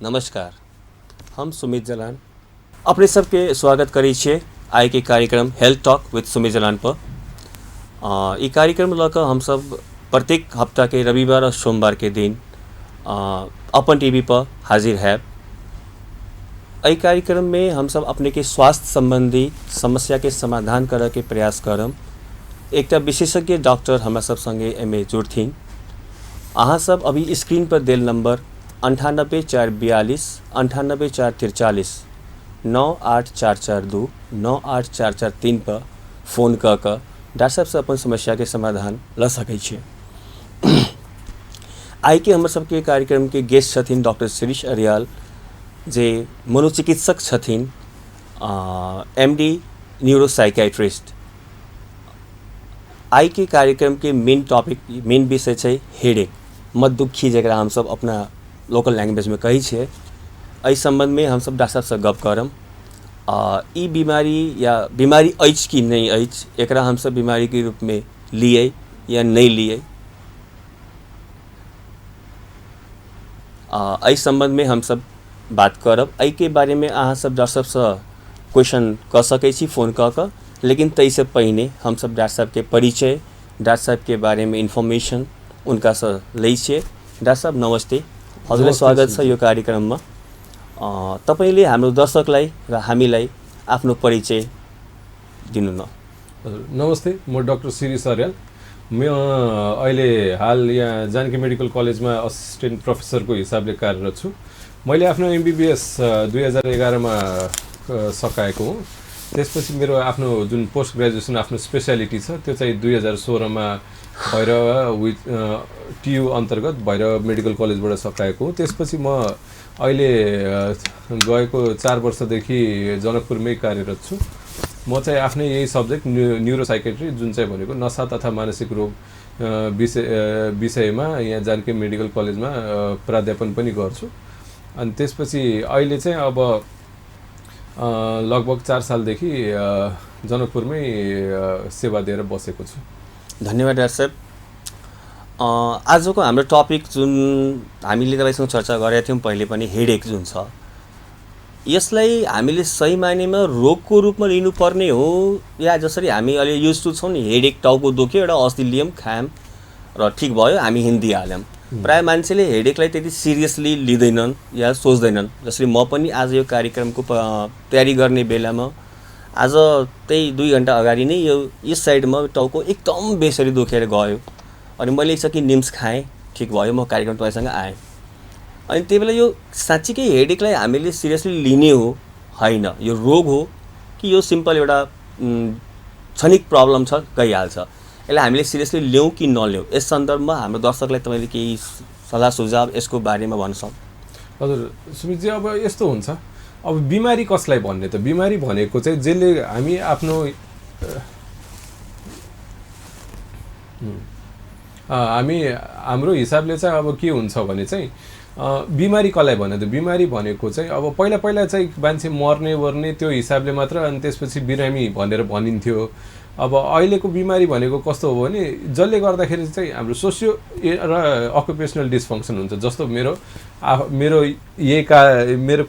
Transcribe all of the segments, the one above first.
नमस्कार, हम सुमित जलान अपने सबके स्वागत करी छे आय के कार्यक्रम health talk with Sumit Jalan पर। ये कार्यक्रम लकर हम सब प्रत्येक हफ्ता के रविवार और सोमवार के दिन अपन टीवी पर हाजिर है। यह कार्यक्रम में हम सब अपने के स्वास्थ्य संबंधी समस्या के समाधान करे के प्रयास करम। एक विशेषज्ञ डॉक्टर हमारा सब संगे एमे जुड़थिन। अहाँ सब अभी स्क्रीन पर देल नंबर 98 442 98 443 98442 98443 पर फोन कर डॉक्टर साहब से अपन समस्या के समाधान ल सकै छे। आई के हमर सबके कार्यक्रम के गेस्ट छथिन डॉक्टर शिरीष अरियाल, जे मनोचिकित्सक छथिन, एमडी न्यूरोसाइकियाट्रिस्ट। आई के कार्यक्रम के मेन विषय है हेडेक, मत दुखी, जरा हम सब अपना लोकल लैंग्वेज में कही छे। इस संबंध में हम सब डॉक्टर साहब से गप करम। ई बीमारी या बीमारी अछि कि नहीं अछि, एकरा हम सब बीमारी के रूप में लिए या नहीं लिए, इस संबंध में हम सब बात करब। आई के बारे में अहाँ सब डॉक्टर साहब से क्वेश्चन कर सकै छी फोन कर। लेकिन तई से पहले हम सब डॉक्टर साहब के परिचय, डॉक्टर साहब के बारे में इन्फॉर्मेशन उनका से लै छे। डॉक्टर साहब नमस्ते, हजुरलाई स्वागत छ यो कार्यक्रममा। तपाईले हाम्रो दर्शकलाई र हामीलाई आफ्नो परिचय दिनु न। नमस्ते, म डाक्टर शिरीष अर्याल। म अहिले हाल यहाँ जानकी मेडिकल कलेजमा असिस्टेन्ट प्रोफेसरको हिसाबले कार्यरत छु। मैले आफ्नो एमबीबीएस 2011 मा सकाएको हुँ। त्यसपछि मेरो आफ्नो जुन पोस्ट ग्रेजुएसन आफ्नो स्पेशालिटी छ त्यो चाहिँ 2016 मा भैरव टियु अन्तर्गत भैरव मेडिकल कलेजबाट सकाएको हुँ। त्यसपछि म अहिले गएको 4 वर्षदेखि जनकपुरमै कार्यरत छु। म चाहिँ आफ्नै यही सब्जेक्ट न्यूरोसाइकियाट्री, जुन चाहिँ भनेको नशा तथा मानसिक रोग विषयमा यहाँ जानकी मेडिकल कलेजमा प्राध्यापन पनि गर्छु। अनि त्यसपछि अहिले चाहिँ अब लगभग 4 सालदेखि जनकपुरमै सेवा दिएर बसेको छु। धन्यवाद डाक्टर साहब। आजको हाम्रो टपिक जुन हामीले तपाईसँग चर्चा गरेका थियौँ पहिले पनि, हेडेक जुन छ, यसलाई हामीले सही मानेमा रोगको रूपमा लिनुपर्ने हो या जसरी हामी अहिले युज टु छौँ नि, हेडेक टाउको दुख्यो एउटा अस्ति लियौँ खायौँ र ठिक भयो हामी हिँडिहाल्यौँ। प्राय मान्छेले हेडेकलाई त्यति सिरियसली लिँदैनन् या सोच्दैनन्। जसरी म पनि आज यो कार्यक्रमको तयारी गर्ने बेलामा आज त्यही 2 घन्टा अगाडि नै यस साइडमा टाउको एकदम बेसरी दुखेर गयो। अनि मैले एकचोटि निम्स खाएँ, ठिक भयो, म कार्यक्रम तपाईँसँग आएँ। अनि त्यही बेला यो साँच्चीकै हेडेकलाई हामीले सिरियसली लिने हो होइन, यो रोग हो कि यो सिम्पल एउटा क्षणिक प्रब्लम छ, गइहाल्छ, यसलाई हामीले सिरियसली लियौँ कि नलियौँ, यस सन्दर्भमा हाम्रो दर्शकलाई तपाईँले केही सल्लाह सुझाव यसको बारेमा भन्न सक्नुहुन्छ? हजुर सुमितजी, अब यस्तो हुन्छ, अब बिमारी कसलाई भन्ने त, बिमारी भनेको चाहिँ जसले हामी आफ्नो हाम्रो हिसाबले चाहिँ अब के हुन्छ भने चाहिँ बिमारी कसलाई भन्ने त, बिमारी भनेको चाहिँ अब पहिला चाहिँ मान्छे मर्ने त्यो हिसाबले मात्र, अनि त्यसपछि बिरामी भनेर भनिन्थ्यो। अब अहिलेको बिमारी भनेको कस्तो हो भने जसले गर्दाखेरि चाहिँ हाम्रो सोसियो र अकुपेसनल डिसफङ्क्सन हुन्छ। जस्तो मेरो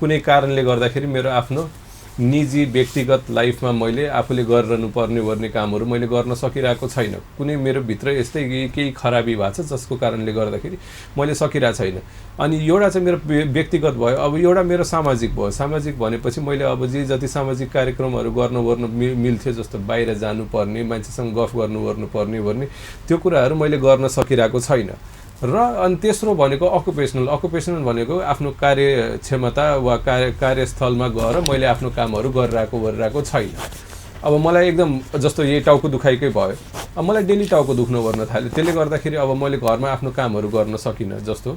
कुनै कारणले गर्दाखेरि मेरो आफ्नो निजी व्यक्तिगत लाइफमा मैले आफूले गर्नुपर्ने कामहरू मैले गर्न सकिरहेको छैन। कुनै मेरो भित्र यस्तै केही खराबी भएको छ जसको कारणले गर्दाखेरि मैले सकिरहेको छैन। अनि एउटा चाहिँ मेरो व्यक्तिगत भयो। अब एउटा मेरो सामाजिक भयो। सामाजिक भनेपछि मैले अब जति सामाजिक कार्यक्रमहरू गर्न मिल्थ्यो, जस्तो बाहिर जानुपर्ने, मान्छेसँग गफ गर्नुपर्ने त्यो कुराहरू मैले गर्न सकिरहेको छैन। र अनि तेस्रो भनेको अकुपेसनल भनेको आफ्नो कार्यक्षमता वा कार्यस्थलमा गएर मैले आफ्नो कामहरू गरिरहेको छैन। अब मलाई एकदम जस्तो यही टाउको दुखाइकै भयो, अब मलाई डेली टाउको दुख्न थाल्यो। त्यसले गर्दाखेरि अब मैले घरमा आफ्नो कामहरू गर्न सकिनँ। जस्तो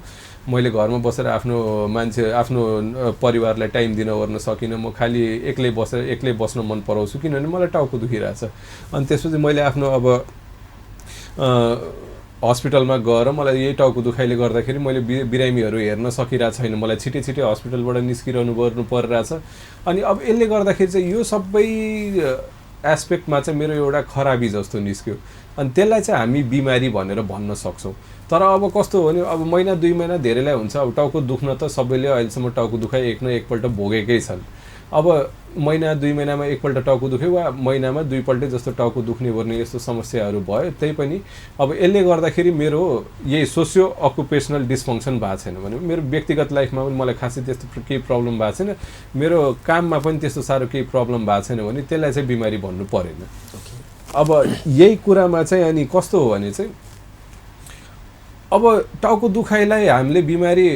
मैले घरमा बसेर आफ्नो परिवारलाई टाइम दिन सकिनँ। म खालि एक्लै बस्न मन पराउँछु, किनभने मलाई टाउको दुखिरहेछ। अनि त्यसपछि मैले आफ्नो अब हस्पिटलमा गएर मलाई यही टाउको दुखाइले गर्दाखेरि मैले बिरामीहरू हेर्न सकिरहेको छैन। मलाई छिटै हस्पिटलबाट निस्किरहनु पर्नु परिरहेछ। अनि अब यसले गर्दाखेरि चाहिँ यो सबै एस्पेक्टमा चाहिँ मेरो एउटा खराबी जस्तो निस्क्यो अनि त्यसलाई चाहिँ हामी बिमारी भनेर भन्न सक्छौँ तर अब कस्तो हो भने अब महिना 2 महिना धेरैलाई हुन्छ अब टाउको दुख्न त सबैले अहिलेसम्म टाउको दुखाइ एक न एकपल्ट भोगेकै छन् अब महिना 2 महिनामा एकपल्ट टाउको दुख्यो वा महिनामा 2 पल्टै जस्तो टाउको दुख्ने वर्ने यस्तो समस्याहरू भयो त्यही पनि अब यसले गर्दाखेरि मेरो यही सोसियो अकुपेसनल डिसफङ्क्सन भएको छैन भने मेरो व्यक्तिगत लाइफमा पनि मलाई खासै त्यस्तो केही प्रब्लम भएको छैन मेरो काममा पनि त्यस्तो साह्रो केही प्रब्लम भएको छैन भने त्यसलाई चाहिँ बिमारी भन्नु परेन अब यही कुरामा चाहिँ अनि कस्तो हो भने चाहिँ अब टाउको दुखाइलाई हामीले बिमारी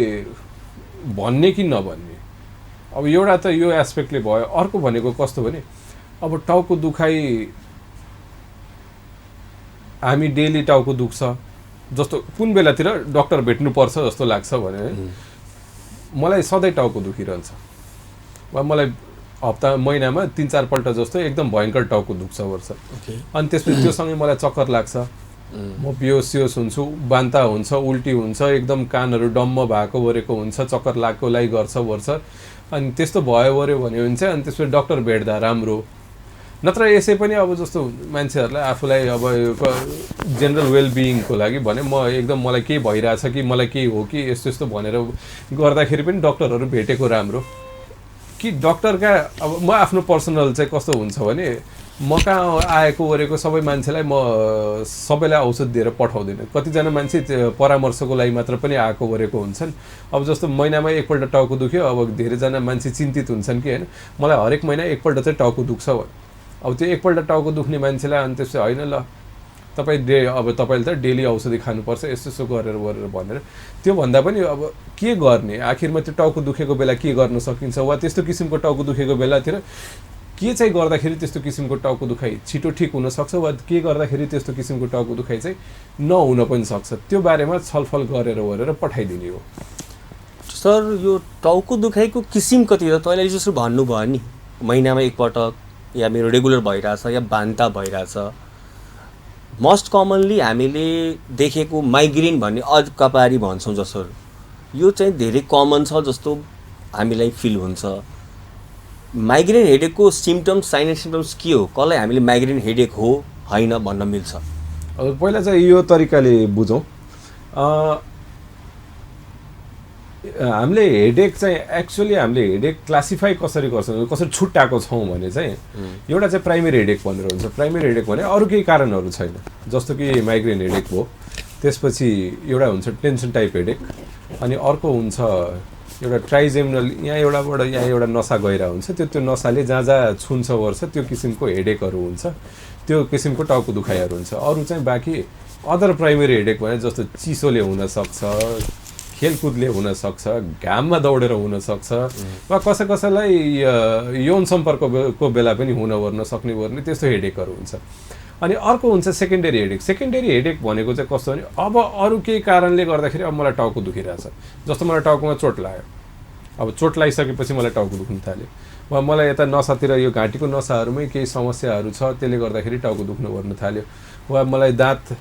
भन्ने कि नभन्ने अब एउटा त यो एस्पेक्टले भयो अर्को भनेको कस्तो भने अब टाउको दुखाइ हामी डेली टाउको दुख्छ जस्तो कुन बेलातिर डाक्टर भेट्नुपर्छ जस्तो लाग्छ भने मलाई सधैँ टाउको दुखिरहन्छ वा मलाई हप्ता महिनामा 3-4 पल्ट जस्तो एकदम भयङ्कर टाउको दुख्छ वर्ष अनि त्यसपछि त्योसँगै मलाई चक्कर लाग्छ म बेहोस हुन्छु बान्ता हुन्छ उल्टी हुन्छ एकदम कानहरू डम्म भएको वरेको हुन्छ चक्कर लागेकोलाई गर्छ वर्ष अनि त्यस्तो भयो वर्यो भने चाहिँ अनि त्यसपछि डाक्टर भेट्दा राम्रो नत्र यसै पनि अब जस्तो मान्छेहरूलाई आफूलाई अब जेनरल वेलबिइङको लागि भने म एकदम मलाई केही भइरहेछ कि मलाई केही हो कि यस्तो यस्तो भनेर गर्दाखेरि पनि डाक्टरहरू भेटेको राम्रो कि डक्टरका अब म आफ्नो पर्सनल चाहिँ कस्तो हुन्छ भने म कहाँ आएको वरेको सबै मान्छेलाई म सबैलाई औषध दिएर पठाउँदिनँ कतिजना मान्छे परामर्शको लागि मात्र पनि आएको वरेको हुन्छन् अब जस्तो महिनामा एकपल्ट टाउको दुख्यो अब धेरैजना मान्छे चिन्तित हुन्छन् कि होइन मलाई हरेक महिना एकपल्ट चाहिँ टाउको दुख्छ अब त्यो एकपल्ट टाउको दुख्ने मान्छेलाई अनि त्यसपछि होइन ल तपाईँ अब तपाईँले त डेली औषधि खानुपर्छ यस्तो यस्तो गरेर भनेर त्योभन्दा पनि अब के गर्ने आखिरमा त्यो टाउको दुखेको बेला के गर्न सकिन्छ वा त्यस्तो किसिमको टाउको दुखेको बेलातिर के चाहिँ गर्दाखेरि त्यस्तो किसिमको टाउको दुखाइ छिटो ठिक हुनसक्छ वा के गर्दाखेरि त्यस्तो किसिमको टाउको दुखाइ चाहिँ नहुन पनि सक्छ त्यो बारेमा छलफल गरेर पठाइदिने हो सर यो टाउको दुखाइको किसिम कति हो तैँले जसरी भन्नुभयो नि महिनामा एकपटक या मेरो रेगुलर भइरहेछ या बान्ता भइरहेछ मोस्ट कमनली हामीले देखेको माइग्रेन भन्ने अधकपारी भन्छौँ जसरी यो चाहिँ धेरै कमन छ जस्तो हामीलाई फिल हुन्छ माइग्रेन हेडेकको सिम्पटम्स साइन एन्ड सिम्पटम्स के हो कसलाई हामीले माइग्रेन हेडेक हो होइन भन्न मिल्छ अब पहिला चाहिँ यो तरिकाले बुझौँ हामीले हेडेक चाहिँ एक्चुअली हामीले हेडेक क्लासिफाई कसरी गर्छौँ कसरी छुट्याएको छौँ भने चाहिँ एउटा चाहिँ प्राइमेरी हेडेक भनेर हुन्छ प्राइमेरी हेडेक भने अरू केही कारणहरू छैन जस्तो कि माइग्रेन हेडेक हो त्यसपछि एउटा हुन्छ टेन्सन टाइप हेडेक अनि अर्को हुन्छ एउटा ट्राइजेमिनल यहाँ एउटा नसा गइरहेको हुन्छ त्यो नसाले जहाँ छुन्छ वर्छ त्यो किसिमको हेडेकहरू हुन्छ त्यो किसिमको टाउको दुखाइहरू हुन्छ अरू चाहिँ बाँकी अदर प्राइमेरी हेडेक भने जस्तो चिसोले हुनसक्छ खेलकुदले हुनसक्छ घाममा दौडेर हुनसक्छ वा कसैलाई यौन सम्पर्कको बेला पनि हुन सक्ने त्यस्तो हेडेकहरू हुन्छ अनि अर्को हुन्छ सेकेन्डरी हेडेक भनेको चाहिँ कस्तो भने अब अरू केही कारणले गर्दाखेरि अब मलाई टाउको दुखिरहेछ जस्तो मलाई टाउकोमा चोट लाग्यो अब चोट लागिसकेपछि मलाई टाउको दुख्न थाल्यो वा मलाई यता नसातिर यो घाँटीको नसाहरूमै केही समस्याहरू छ त्यसले गर्दाखेरि टाउको दुख्न थाल्यो वा मलाई दाँत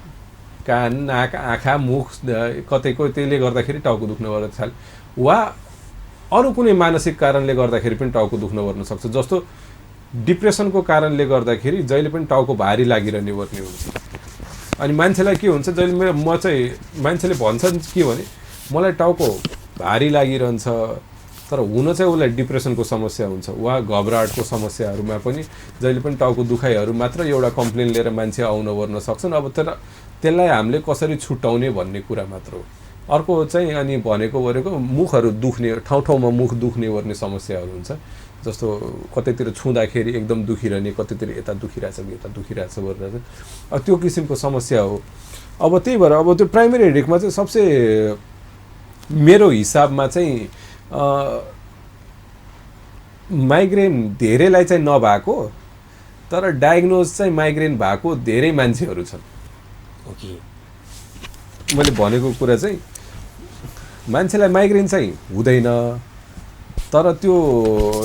कान नाक आँखा मुख कतैको त्यसले गर्दाखेरि टाउको दुख्न थाल्यो वा अरू कुनै मानसिक कारणले गर्दाखेरि पनि टाउको दुख्न सक्छ जस्तो डिप्रेसनको कारणले गर्दाखेरि जहिले पनि टाउको भारी लागिरहने वर्ने हुन्छ अनि मान्छेलाई के हुन्छ जहिले म चाहिँ मान्छेले भन्छन् के भने मलाई टाउको भारी लागिरहन्छ तर हुन चाहिँ उसलाई डिप्रेसनको समस्या हुन्छ वा घबराहटको समस्याहरूमा पनि जहिले पनि टाउको दुखाइहरू मात्र एउटा कम्प्लेन लिएर मान्छे आउन सक्छन् अब तर त्यसलाई हामीले कसरी छुट्याउने भन्ने कुरा मात्र हो अर्को चाहिँ अनि भनेको मुखहरू दुख्ने ठाउँमा मुख दुख्ने वर्ने समस्याहरू हुन्छ जस्तो कतैतिर छुँदाखेरि एकदम दुखिरहने कतैतिर यता दुखिरहेछ भनेर अब त्यो किसिमको समस्या हो अब त्यही भएर अब त्यो प्राइमेरी हेडेकमा चाहिँ सबसे मेरो हिसाबमा चाहिँ माइग्रेन धेरैलाई चाहिँ नभएको तर डायग्नोज चाहिँ माइग्रेन भएको धेरै मान्छेहरू छन् ओके मैले भनेको कुरा चाहिँ मान्छेलाई माइग्रेन चाहिँ हुँदैन तर त्यो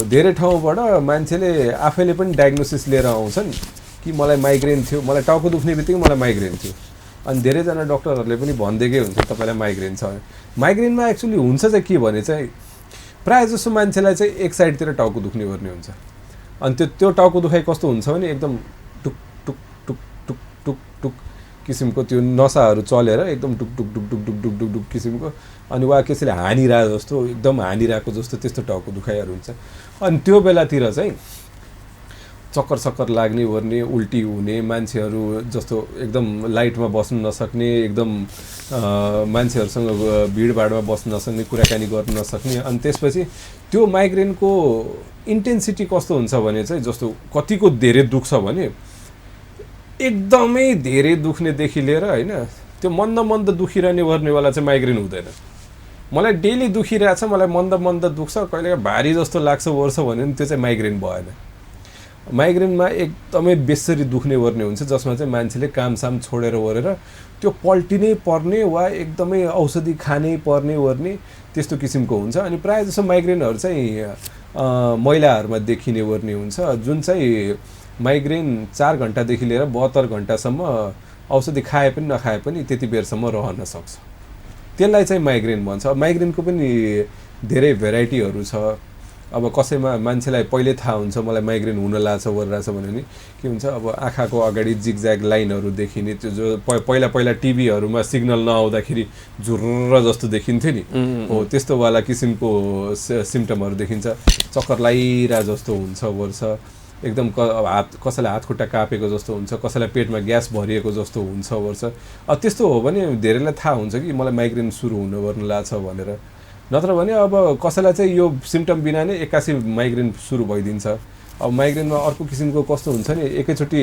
धेरै ठाउँबाट मान्छेले आफैले पनि डायग्नोसिस लिएर आउँछन् कि मलाई माइग्रेन थियो मलाई टाउको दुख्ने बित्तिकै मलाई माइग्रेन थियो अनि धेरैजना डक्टरहरूले पनि भनिदिएकै हुन्छ तपाईँलाई माइग्रेन छ माइग्रेनमा एक्चुअली हुन्छ चाहिँ के भने चाहिँ प्रायः जसो मान्छेलाई चाहिँ एक साइडतिर टाउको दुख्ने गर्ने हुन्छ अनि त्यो टाउको दुखाइ कस्तो हुन्छ भने एकदम टुक टुक टुक टुक टुक टुक किसिमको त्यो नसाहरू चलेर एकदम टुक टुक टुक टुक टुक टुक टुक टुक किसिमको अनि वा कसैले हानिरहेको जस्तो एकदम हानिरहेको जस्तो त्यस्तो टाउको दुखाइहरू हुन्छ। अनि त्यो बेलातिर चाहिँ चक्कर सक्कर लाग्ने ओर्ने उल्टी हुने मान्छेहरू जस्तो एकदम लाइटमा बस्न नसक्ने एकदम मान्छेहरूसँग भिडभाडमा बस्न नसक्ने कुराकानी गर्न नसक्ने। अनि त्यसपछि त्यो माइग्रेनको इन्टेन्सिटी कस्तो हुन्छ भने चाहिँ जस्तो कतिको धेरै दुख्छ भने एकदमै धेरै दुख्नेदेखि लिएर होइन त्यो मन्द मन्द दुखिरहने गर्नेवाला चाहिँ माइग्रेन हुँदैन। मलाई डेली दुखिरहेछ मलाई मन्द मन्द दुख्छ कहिले भारी जस्तो लाग्छ ओर्छ भने त्यो चाहिँ माइग्रेन भएन। माइग्रेनमा एकदमै बेसरी दुख्ने ओर्ने हुन्छ जसमा चाहिँ मान्छेले कामसाम छोडेर ओरेर त्यो पल्टिनै पर्ने वा एकदमै औषधि खानै पर्ने ओर्ने त्यस्तो किसिमको हुन्छ। अनि प्रायः जसो माइग्रेनहरू चाहिँ महिलाहरूमा देखिने ओर्ने हुन्छ जुन चाहिँ माइग्रेन 4 घन्टादेखि लिएर 72 घन्टासम्म औषधि खाए पनि नखाए पनि त्यति बेरसम्म रहन सक्छ। त्यसलाई चाहिँ माइग्रेन भन्छ। माइग्रेनको पनि धेरै भेराइटीहरू छ। अब कसैमा मान्छेलाई पहिले थाहा हुन्छ मलाई माइग्रेन हुन लाग्छ गरिरहेछ भने नि के हुन्छ अब आँखाको अगाडि जिगज्याग लाइनहरू देखिने त्यो जो पहिला पहिला टिभीहरूमा सिग्नल नआउँदाखेरि झुर्र जस्तो देखिन्थ्यो नि हो त्यस्तोवाला किसिमको सिम्टमहरू देखिन्छ। चक्कर लागिरहेको जस्तो हुन्छ वर्ष एकदम कसैलाई हात खुट्टा कापेको जस्तो हुन्छ कसैलाई पेटमा ग्यास भरिएको जस्तो हुन्छ वर्ष। त्यस्तो हो भने धेरैलाई थाहा हुन्छ कि मलाई माइग्रेन सुरु हुन गर्न लाग्छ भनेर। नत्र भने अब कसैलाई चाहिँ यो सिम्टम बिना नै एक्कासी माइग्रेन सुरु भइदिन्छ। अब माइग्रेनमा अर्को किसिमको कस्तो हुन्छ नि एकैचोटि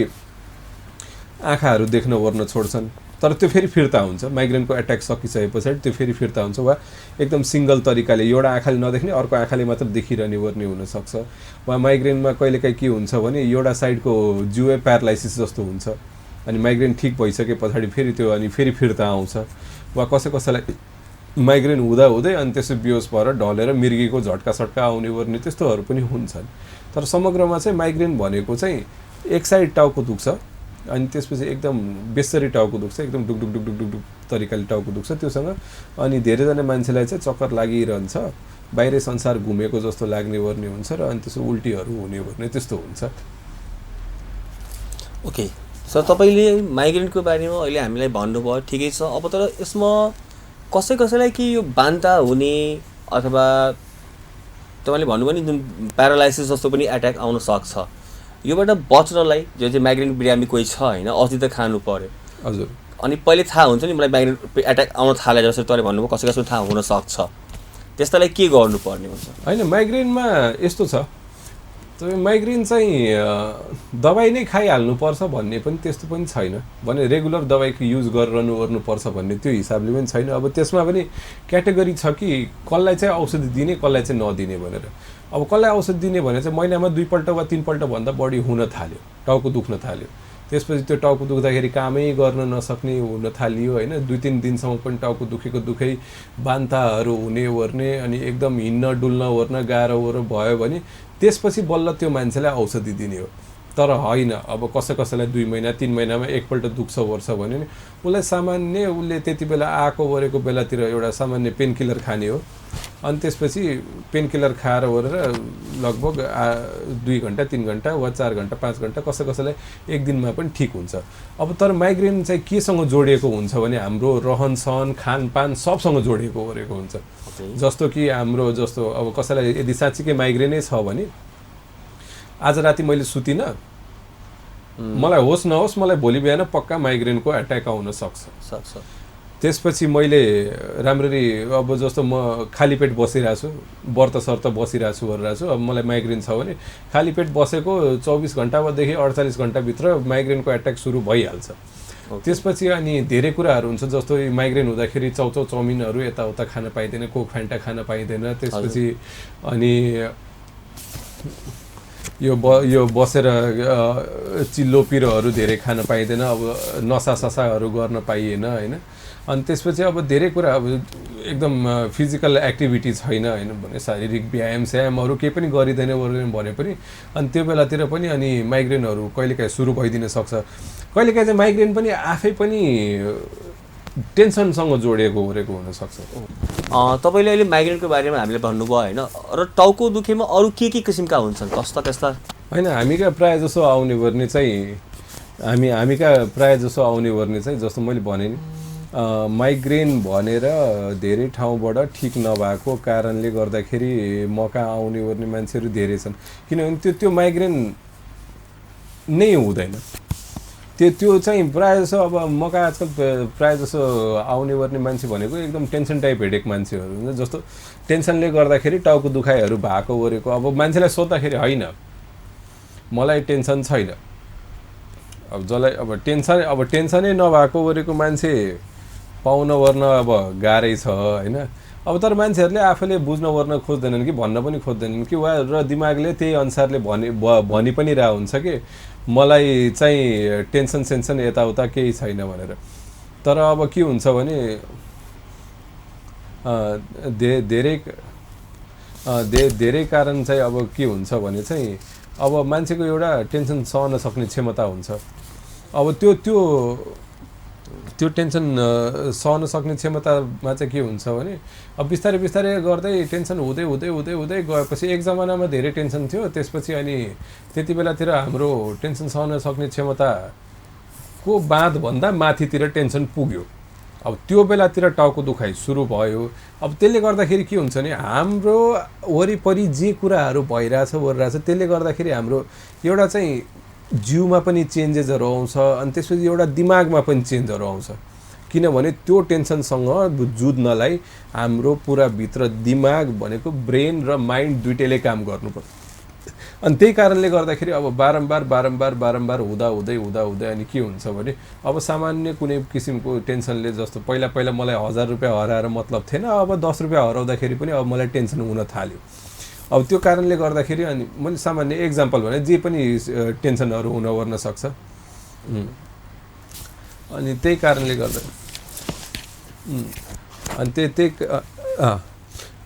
आँखाहरू देख्न ओर्न छोड्छन् तर त्यो फेरि फिर्ता हुन्छ। माइग्रेनको एट्याक सकिसके पछाडि त्यो फेरि फिर्ता हुन्छ वा एकदम सिङ्गल तरिकाले एउटा आँखाले नदेख्ने अर्को आँखाले मात्र देखिरहने ओर्ने हुनसक्छ। वा माइग्रेनमा कहिलेकाहीँ के हुन्छ भने एउटा साइडको जिउै प्यारालाइसिस जस्तो हुन्छ अनि माइग्रेन ठिक भइसके पछाडि फेरि त्यो अनि फेरि फिर्ता आउँछ। वा कसैलाई माइग्रेन हुँदा हुँदै अनि त्यसो बेहोस भएर ढलेर मिर्गीको झट्का सट्का आउने ओर्ने त्यस्तोहरू पनि हुन्छन्। तर समग्रमा चाहिँ माइग्रेन भनेको चाहिँ एक साइड टाउको दुख्छ अनि त्यसपछि एकदम बेसरी टाउको दुख्छ एकदम डुक डुक डुक डुक डुक डुक तरिकाले टाउको दुख्छ त्योसँग। अनि धेरैजना मान्छेलाई चाहिँ चक्कर लागिरहन्छ बाहिरै संसार घुमेको जस्तो लाग्ने ओर्ने हुन्छ र अनि त्यसो उल्टीहरू हुने ओर्ने त्यस्तो हुन्छ। ओके सर तपाईँले माइग्रेनको बारेमा अहिले हामीलाई भन्नुभयो ठिकै छ। अब तर यसमा कसैलाई कि यो बान्ता हुने अथवा तपाईँले भन्नुभयो नि जुन प्यारालाइसिस जस्तो पनि एट्याक आउन सक्छ योबाट बच्नलाई जो चाहिँ माइग्रेन बिरामी कोही छ होइन अस्ति त खानु पर्यो हजुर अनि पहिले थाहा हुन्छ नि मलाई माइग्रेन एट्याक आउन थाले जस्तो तपाईँले भन्नुभयो कसैको थाहा हुन सक्छ त्यस्तालाई के गर्नुपर्ने हुन्छ? होइन माइग्रेनमा यस्तो छ तपाईँ माइग्रेन चाहिँ दबाई नै खाइहाल्नुपर्छ भन्ने पनि त्यस्तो पनि छैन भने रेगुलर दबाईको युज गरिरहनु ओर्नुपर्छ भन्ने त्यो हिसाबले पनि छैन। अब त्यसमा पनि क्याटेगोरी छ कि कसलाई चाहिँ औषधि दिने कसलाई चाहिँ नदिने भनेर। अब कसलाई औषधि दिने भने चाहिँ महिनामा 2 पल्ट वा 3 पल्ट भन्दा बढी हुन थाल्यो टाउको दुख्न थाल्यो त्यसपछि त्यो टाउको दुख्दाखेरि कामै गर्न नसक्ने हुन थालियो होइन 2-3 दिनसम्म पनि टाउको दुखेको दुखै बान्ताहरू हुने ओर्ने अनि एकदम हिँड्न डुल्न ओर्न गाह्रो भयो भने त्यसपछि बल्ल त्यो मान्छेलाई औषधि दिने हो। तर होइन अब कसैलाई 2 महिना 3 महिनामा एकपल्ट दुख्छ ओर्छ भने नि उसलाई सामान्य उसले त्यति बेला आएको ओरेको बेलातिर एउटा सामान्य पेन किलर खाने हो। अनि त्यसपछि पेन किलर खाएर ओरेर लगभग 2 घन्टा 3 घन्टा वा 4 घन्टा 5 घन्टा कसैलाई एक दिनमा पनि ठिक हुन्छ। अब तर माइग्रेन चाहिँ केसँग जोडिएको हुन्छ भने हाम्रो रहन सहन खानपान सबसँग जोडिएको ओरेको हुन्छ। जस्तो कि हाम्रो जस्तो अब कसैलाई यदि साँच्चीकै माइग्रेनै छ भने आज राति मैले सुतिनँ मलाई होस् नहोस् मलाई भोलि बिहान पक्का माइग्रेनको एट्याक आउन सक्छ। त्यसपछि मैले राम्ररी अब जस्तो म खाली पेट बसिरहेको छु व्रत सर्त बसिरहेको छु गरिरहेको छु अब मलाई माइग्रेन छ भने खाली पेट बसेको 24 घन्टादेखि 48 घन्टाभित्र माइग्रेनको एट्याक सुरु भइहाल्छ। त्यसपछि अनि धेरै कुराहरू हुन्छ जस्तो माइग्रेन हुँदाखेरि चाउचाउ चाउमिनहरू यताउता खान पाइँदैन कोक फ्यान्टा खान पाइँदैन। त्यसपछि अनि यो बसेर चिल्लो पिरोहरू धेरै खान पाइँदैन अब नसासाहरू गर्न पाइएन होइन। अनि त्यसपछि अब धेरै कुरा अब एकदम फिजिकल एक्टिभिटी छैन होइन भने शारीरिक व्यायाम स्यायामहरू केही पनि गरिँदैन भने पनि अनि त्यो बेलातिर पनि अनि माइग्रेनहरू कहिलेकाहीँ सुरु भइदिन सक्छ। कहिलेकाहीँ चाहिँ माइग्रेन पनि आफै पनि टेन्सनसँग जोडिएको ओरेको हुनसक्छ। तपाईँले अहिले माइग्रेनको बारेमा हामीले भन्नुभयो होइन र टाउको दुखेमा अरू के किसिमका हुन्छन् कस्ता होइन हामीका प्रायः जसो आउने गर्ने चाहिँ हामीका प्रायः जसो आउने गर्ने चाहिँ जस्तो मैले भने नि माइग्रेन भनेर धेरै ठाउँबाट ठिक नभएको कारणले गर्दाखेरि मका आउने गर्ने मान्छेहरू धेरै छन् किनभने त्यो माइग्रेन नै हुँदैन त्यो चाहिँ प्रायः जसो अब मका आजकल प्रायः जसो आउने गर्ने मान्छे भनेको एकदम टेन्सन टाइप हेडेक मान्छेहरू हुन्छ जस्तो टेन्सनले गर्दाखेरि टाउको दुखाइहरू भएको गरेको अब मान्छेलाई सोद्धाखेरि होइन मलाई टेन्सन छैन अब जसलाई अब टेन्सनै नभएको गरेको मान्छे पाउन वर्न अब गाह्रै छ होइन अब तर मान्छेहरूले आफूले बुझ्न वर्न खोज्दैनन् कि भन्न पनि खोज्दैनन् कि वा र दिमागले त्यही अनुसारले भनि पनि रह हुन्छ कि मलाई चाहिँ टेन्सन सेन्सन यताउता केही छैन भनेर तर अब के हुन्छ भने धेरै कारण चाहिँ अब के हुन्छ भने चाहिँ अब मान्छेको एउटा टेन्सन सहन सक्ने क्षमता हुन्छ अब त्यो टेन्सन सहन सक्ने क्षमतामा चाहिँ के हुन्छ भने अब बिस्तारै बिस्तारै गर्दै टेन्सन हुँदै हुँदै हुँदै हुँदै गएपछि एक जमानामा धेरै टेन्सन थियो त्यसपछि अनि त्यति बेलातिर हाम्रो टेन्सन सहन सक्ने क्षमताको बाँधभन्दा माथितिर टेन्सन पुग्यो अब त्यो बेलातिर टाउको दुखाइ सुरु भयो अब त्यसले गर्दाखेरि के हुन्छ भने हाम्रो वरिपरि जे कुराहरू भइरहेछ ओरिरहेछ त्यसले गर्दाखेरि हाम्रो एउटा चाहिँ जिउमा पनि चेन्जेसहरू आउँछ अनि त्यसपछि एउटा दिमागमा पनि चेन्जहरू आउँछ किनभने त्यो टेन्सनसँग जुझ्नलाई हाम्रो पुरा भित्र दिमाग भनेको ब्रेन र माइन्ड दुइटैले काम गर्नुपर्छ अनि त्यही कारणले गर्दाखेरि अब बारम्बार हुँदा अनि के हुन्छ भने अब सामान्य कुनै किसिमको टेन्सनले जस्तो पहिला मलाई 1000 रुपैयाँ हराएर मतलब थिएन अब 10 रुपैयाँ हराउँदाखेरि पनि अब मलाई टेन्सन हुन थाल्यो अब त्यो कारणले गर्दाखेरि अनि मैले सामान्य एक्जाम्पल भने जे पनि टेन्सनहरू हुन वर्न सक्छ अनि त्यही कारणले गर्दा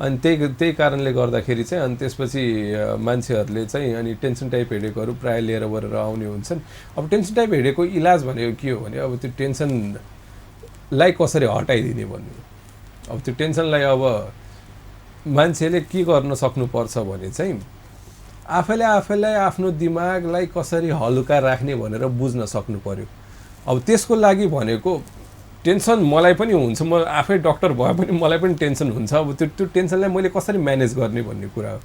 अनि त्यही कारणले गर्दाखेरि चाहिँ अनि त्यसपछि मान्छेहरूले चाहिँ अनि टेन्सन टाइप हेडेकहरू प्रायः लिएर गरेर आउने हुन्छन् अब टेन्सन टाइप हेडेकको इलाज भनेको के हो भने अब त्यो टेन्सनलाई कसरी हटाइदिने भन्ने अब त्यो टेन्सनलाई अब मान्छेले के गर्न सक्नुपर्छ भने चाहिँ आफैलाई आफ्नो दिमागलाई कसरी हलुका राख्ने भनेर बुझ्न सक्नु पर्यो अब त्यसको लागि भनेको टेन्सन मलाई पनि हुन्छ म आफै डक्टर भए पनि मलाई पनि टेन्सन हुन्छ अब त्यो टेन्सनलाई मैले कसरी म्यानेज गर्ने भन्ने कुरा हो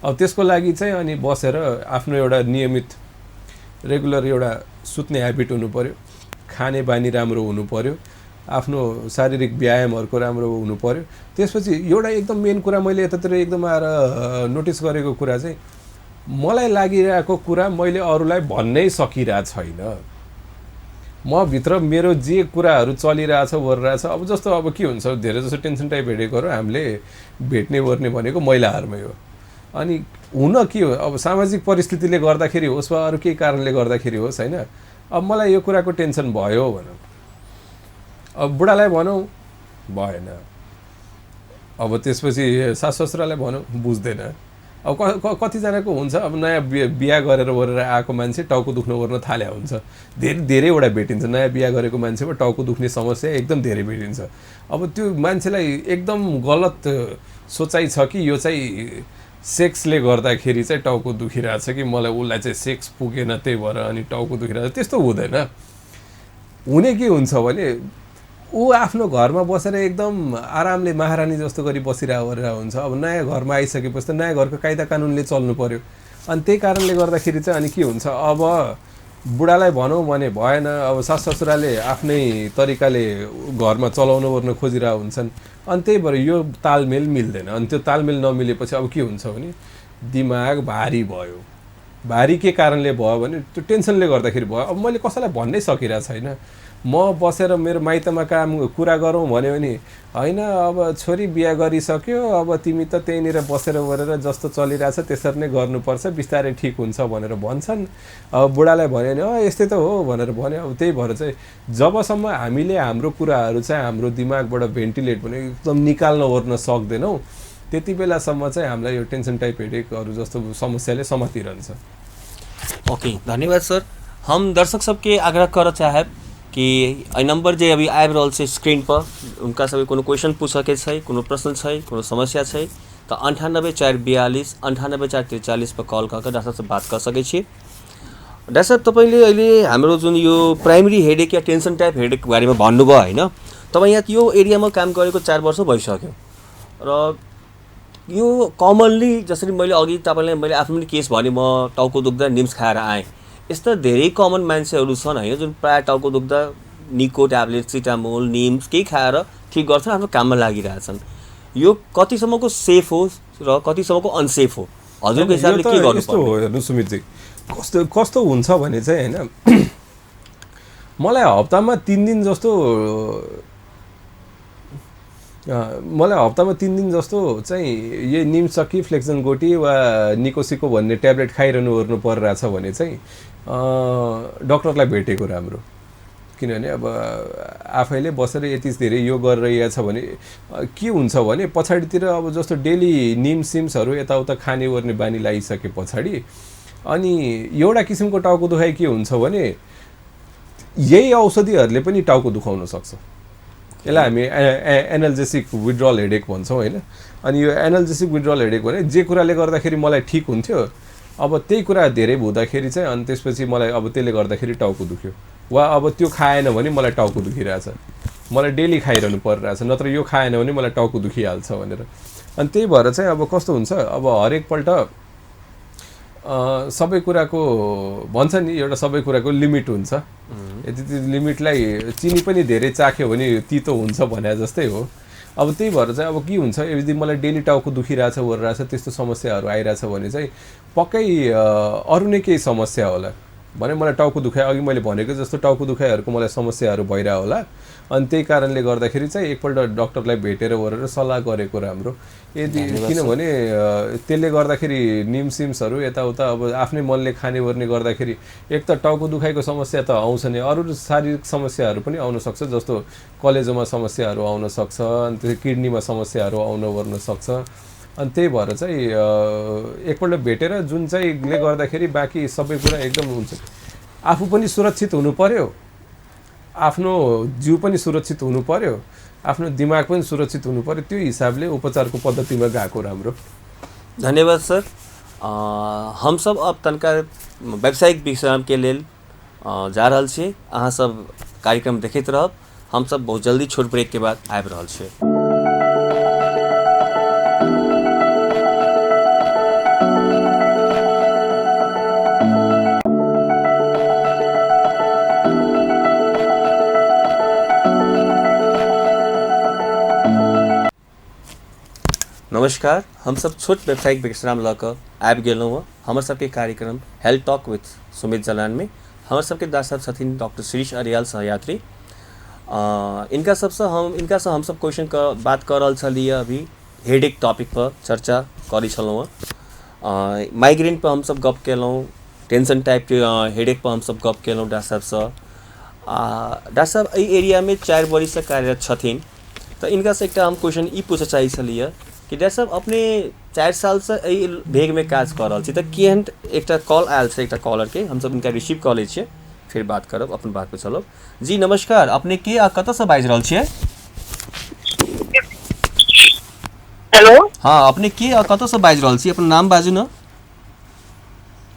अब त्यसको लागि चाहिँ अनि बसेर आफ्नो एउटा नियमित रेगुलर एउटा सुत्ने ह्याबिट हुनु पर्यो खाने बानी राम्रो हुनु पर्यो आफ्नो शारीरिक व्यायामहरुको राम्रो हुनु पर्यो त्यसपछि एउटा एकदम मेन कुरा मैले यतातिर एकदम आएर नोटिस गरेको कुरा चाहिँ मलाई लागिरहेको कुरा मैले अरूलाई भन्नै सकिरा छैन म भित्र मेरो जे कुराहरु चलिरहेछ गरिरहेछ अब जस्तो अब के हुन्छ धेरै जसो टेन्सन टाइप हेडेकहरु हामीले भेट्ने गर्ने भनेको महिलाहरुमै हो अनि हुन के हो अब सामाजिक परिस्थितिले गर्दाखेरि होस् वा अरु केही कारणले गर्दाखेरि होस् हैन अब मलाई यो कुराको टेन्सन भयो भनौं अब बुढालाई भनौं भएन अब त्यसपछि सासससुरालाई भनौं बुझ्दैन अब कति जनाको हुन्छ अब नयाँ बिहा गरेर आएको मान्छे टाउको दुख्न गर्न थाल्या हुन्छ धेरैवटा भेटिन्छ नयाँ बिहा गरेको मान्छेमा टाउको दुख्ने समस्या एकदम धेरै भेटिन्छ अब त्यो मान्छेलाई एकदम गलत सोचाइ छ कि यो चाहिँ सेक्सले गर्दाखेरि चाहिँ टाउको दुखिरहेछ कि मलाई उलाई चाहिँ सेक्स पुगेन त्यही भएर अनि टाउको दुखिरहेछ त्यस्तो हुँदैन हुने के हुन्छ भने ऊ आफ्नो घरमा बसेर एकदम आरामले महारानी जस्तो गरी बसिरहेको हुन्छ अब नयाँ घरमा आइसकेपछि त नयाँ घरको कायदा कानुनले चल्नु पर्यो अनि त्यही कारणले गर्दाखेरि चाहिँ अनि के हुन्छ अब बुढालाई भनौं भने भएन अब सास ससुराले आफ्नै तरिकाले घरमा चलाउन गर्न खोजिरहेको हुन्छन् अनि त्यही भएर यो तालमेल मिल्दैन अनि त्यो तालमेल नमिलेपछि अब के हुन्छ भने दिमाग भारी भयो भारी के कारणले भयो भने त्यो टेन्सनले गर्दाखेरि भयो अब मैले कसैलाई भन्नै सकिरा छैन म बसेर मेरो माइतमा काम कुरा गरौँ भन्यो भने हैन अब छोरी बिहा गरिसक्यो अब तिमी त त्यहीँनिर बसेर गरेर जस्तो चलिरहेछ त्यसरी नै गर्नुपर्छ बिस्तारै ठीक हुन्छ भनेर भन्छन् अब बुढालाई भन्यो भने यस्तै त हो भनेर भन्यो अब त्यही भएर चाहिँ जबसम्म हामीले हाम्रो कुराहरू चाहिँ हाम्रो दिमागबाट भेन्टिलेट भने एकदम निकाल्न ओर्न सक्दैनौं त्यति बेलासम्म चाहिँ हामीलाई यो टेन्सन टाइप हेडेकहरु जस्तो समस्याले समातिरहन्छ। ओके धन्यवाद सर। हम दर्शक सबके आग्रह कर चाहे कि नंबर जे अभी आबि रहल छै स्क्रीन पर उनका सब कोनो क्वेश्चन पूछ सके छै कोनो प्रश्न छै कोनो समस्या छै तो 98 442 98 443 पर कॉल करके डॉक्टर से बात कर सके छी। डाक्टर साहब तपाईँले अहिले हाम्रो जुन यो प्राइमेरी हेडेक या टेन्सन टाइप हेडेकको बारेमा भन्नुभयो होइन, तपाईँ यहाँ यो एरियामा काम गरेको 4 वर्ष भइसक्यो र यो कमनली जसरी मैले अघि तपाईँलाई मैले आफ्नो पनि केस भने, म टाउको दुख्दा निम्स खाएर आएँ, यस्ता धेरै कमन मान्छेहरू छन् होइन जुन प्रायः टाउको दुख्दा निको ट्याब्लेट सिटामोल निम्स केही खाएर ठिक गर्छन्, आफ्नो काममा लागिरहेछन्। यो कतिसम्मको सेफ हो र कतिसम्मको अनसेफ हो, हजुरको हिसाबले के गर्नु यस्तो हो हेर्नु सुमितजी, कस्तो हुन्छ भने चाहिँ होइन, मलाई हप्तामा 3 दिन जस्तो चाहिँ यही निम्सकी फ्लेक्सन गोटी वा निकोसिको भन्ने ट्याब्लेट खाइरहनु ओर्नु परिरहेछ भने चाहिँ डक्टरलाई भेटेको राम्रो। किनभने अब आफैले बसेर यति धेरै यो गरिरहेको छ भने के हुन्छ भने पछाडितिर अब जस्तो डेली निम्सहरू यताउता खाने ओर्ने बानी लागिसके पछाडि अनि एउटा किसिमको टाउको दुखाइ के हुन्छ भने यही औषधिहरूले पनि टाउको दुखाउन सक्छ। यसलाई हामी एनाल्जेसिक विड्रल हेडेक भन्छौँ होइन। अनि यो एनाल्जेसिक विड्रल हेडेक भने जे कुराले गर्दाखेरि मलाई ठिक हुन्थ्यो अब त्यही कुरा धेरै हुँदाखेरि चाहिँ अनि त्यसपछि मलाई अब त्यसले गर्दाखेरि टाउको दुख्यो, वा अब त्यो खाएन भने मलाई टाउको दुखिरहेछ, मलाई डेली खाइरहनु परिरहेछ, नत्र यो खाएन भने मलाई टाउको दुखिहाल्छ भनेर। अनि त्यही भएर चाहिँ अब कस्तो हुन्छ, अब हरेकपल्ट सबै कुराको भन्छ नि एउटा सबै कुराको लिमिट हुन्छ। यदि त्यो लिमिटलाई चिनी पनि धेरै चाख्यो भने तितो हुन्छ भने जस्तै हो। अब त्यही भएर चाहिँ अब के हुन्छ, यदि मलाई डेली टाउको दुखिरहेछ ओरिरहेछ त्यस्तो समस्याहरू आइरहेछ भने चाहिँ पक्कै अरू नै केही समस्या होला भने मलाई टाउको दुखाइ अघि मैले भनेको जस्तो टाउको दुखाइहरूको मलाई समस्याहरू भइरह होला। अनि त्यही कारणले गर्दाखेरि चाहिँ एकपल्ट डक्टरलाई भेटेर ओरेर सल्लाह गरेको राम्रो। यदि किनभने त्यसले गर्दाखेरि निम्सहरू यताउता अब आफ्नै मनले खाने ओर्ने गर्दाखेरि एक त टाउको दुखाइको समस्या त आउँछ नै, अरू शारीरिक समस्याहरू पनि आउन सक्छ, जस्तो कलेजोमा समस्याहरू आउन सक्छ, अनि त्यो किडनीमा समस्याहरू आउन ओर्न सक्छ। अनि त्यही भएर चाहिँ एकपल्ट भेटेर जुन चाहिँले गर्दाखेरि बाँकी सबै कुरा एकदम हुन्छ। आफू पनि सुरक्षित हुनु पर्यो, आफ्नो जिउ पनि सुरक्षित हुनु पर्यो, आफ्नो दिमाग पनि सुरक्षित हुनु पर्यो, त्यो हिसाबले उपचारको पद्धतिमा गएको राम्रो। धन्यवाद सर। हम सब अब तनका व्यावसायिक विश्राम के लेल जा रहल छी, अहाँ सब कार्यक्रम देखैत रहब। हम सब बहुत जल्दी छोट ब्रेक के बाद आबि रहल छी। नमस्कार, हम सब छोट व्यावसायिक विश्राम लऽ कऽ आबि गेलहुँ हँ हमर सबके कार्यक्रम health talk with Sumit Jalan में। हमर सबके दास साहब छथिन डॉक्टर शिरीष अरियाल सहयात्री। इनका से हम सब क्वेश्चन का बात कर रहल छलिए, अभी हेडेक टॉपिक पर चर्चा करै छलहुँ हँ। माइग्रेन पर हम सब गप केलहुँ, टेंशन टाइप के हेडेक पर हम सब गप केलहुँ डॉक्टर साहब से। डॉक्टर साहब एहि एरिया में 4 वर्ष से कार्यरत छथिन, तो इनका से एक हम क्वेश्चन ई पूछे चाहे छलिए कि डॉक्टर साहब अपने 4 साल से एहि भेग में काज कर रहल छी, तो केहन एक कॉल आयल छै एक कॉलर के, हम सब इनका रिसीव कर लै छियै, फिर बात करब, अपन बात पे चलब। जी नमस्कार, अपने के आ कतऽ से बाजि रहल छियै? हेलो, हाँ अपने के आ कतऽ से बाजि रहल छी, अपन नाम बाजू न।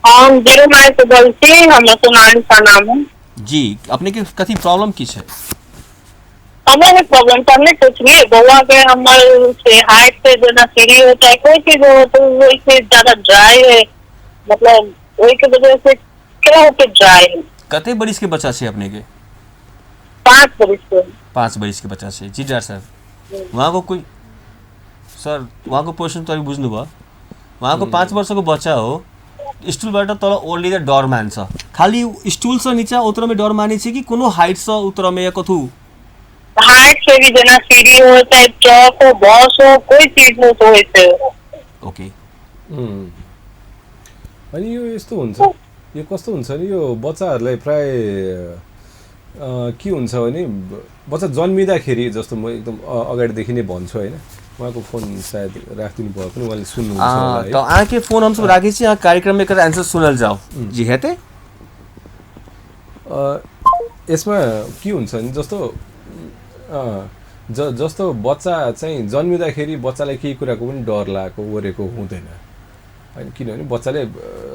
हम 0 माइल से बोल छी, हमरा सोनाली का नाम है। जी अपने के कथी प्रॉब्लम की छै? हमें प्रॉब्लम तो हमने कुछ नहीं, बउआ के हमर से हाइट से जो ना सीढ़ी होता है कोई चीज हो तो वो इससे ज्यादा ड्राई है, मतलब वही की वजह से क्या होते ड्राई है। कते बरिस के बच्चा छै अपने के? 5 बरिस के। 5 बरिस के बच्चा छै। जी डॉक्टर साहब, वहाँ को कोई सर वहाँ को क्वेश्चन तो अभी बुझ्नु भयो, वहाँ को 5 वर्ष को बच्चा हो, स्टूलबाट तल ओर्लिँदा डर मान्छ, खाली स्टूल से नीचा उतर में डर माने छै कि कोनो हाइट से उतर में या कथु? हाइट से भी जना सीढ़ी हो चाहे ट्रक हो बस हो कोई चीज हो तो होते हो। ओके। अनि यो यस्तो हुन्छ, यो कस्तो हुन्छ नि, यो बच्चाहरूलाई प्राय के हुन्छ भने बच्चा जन्मिँदाखेरि जस्तो म एकदम अगाडिदेखि नै भन्छु होइन, उहाँको फोन सायद राखिदिनु भयो पनि उहाँले सुन्नुहुन्छ होला है। तो आके फोन हम सब राखी छी, यहाँ कार्यक्रम में एकर आंसर सुनल जाओ। जी हेते यसमा के हुन्छ नि, जस्तो बच्चा चाहिँ जन्मिँदाखेरि बच्चालाई केही कुराको पनि डर लागेको ओरेको हुँदैन होइन किनभने बच्चाले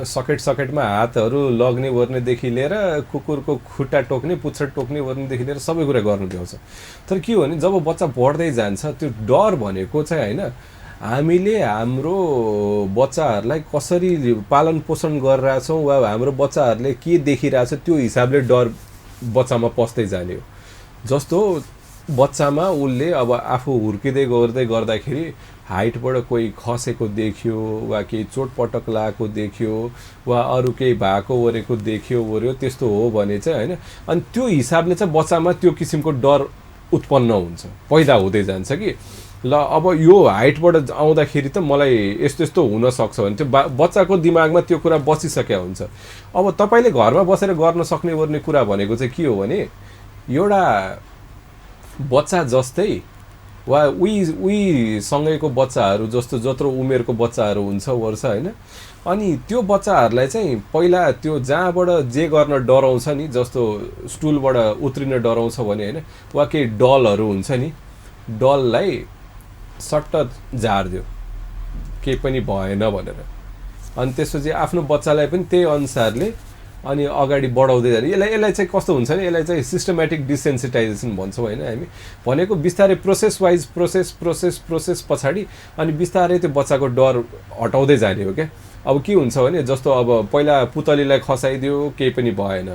सकेटमा हातहरू लग्ने वर्नेदेखि लिएर कुकुरको खुट्टा टोक्ने पुच्छर टोक्ने वर्नेदेखि लिएर सबै कुरा गर्नु भ्याउँछ। तर के हो भने जब बच्चा बढ्दै जान्छ त्यो डर भनेको चाहिँ होइन हामीले हाम्रो बच्चाहरूलाई कसरी पालन पोषण गरिरहेछौँ वा हाम्रो बच्चाहरूले के देखिरहेछ त्यो हिसाबले डर बच्चामा पस्दै जाने हो। जस्तो बच्चामा उसले अब आफू हुर्किँदै गर्दाखेरि हाइटबाट कोही खसेको देख्यो वा केही चोटपटक लागेको देख्यो वा अरू केही भएको ओरेको देख्यो त्यस्तो हो भने चाहिँ होइन अनि त्यो हिसाबले चाहिँ बच्चामा त्यो किसिमको डर उत्पन्न हुन्छ, पैदा हुँदै जान्छ कि ल अब यो हाइटबाट आउँदाखेरि त मलाई यस्तो यस्तो हुनसक्छ भने त्यो बच्चाको दिमागमा त्यो कुरा बसिसकेको हुन्छ। अब तपाईँले घरमा बसेर गर्न सक्ने वर्ने कुरा भनेको चाहिँ के हो भने एउटा बच्चा जस्तै वा उही सँगैको बच्चाहरू जस्तो जत्रो उमेरको बच्चाहरू हुन्छ वर्ष होइन अनि त्यो बच्चाहरूलाई चाहिँ पहिला त्यो जहाँबाट जे गर्न डराउँछ नि जस्तो स्टुलबाट उत्रिन डराउँछ भने होइन वा केही डलहरू हुन्छ नि डललाई सट्ट झारिदियो केही पनि भएन भनेर अनि त्यसपछि आफ्नो बच्चालाई पनि त्यही अनुसारले अनि अगाडि बढाउँदै जाने। यसलाई चाहिँ कस्तो हुन्छ नि यसलाई चाहिँ सिस्टमेटिक डिसेन्सिटाइजेसन भन्छौँ होइन हामी भनेको बिस्तारै प्रोसेस वाइज प्रोसेस पछाडि अनि बिस्तारै त्यो बच्चाको डर हटाउँदै जाने हो क्या। अब के हुन्छ भने जस्तो अब पहिला पुतलीलाई खसाइदियो केही पनि भएन,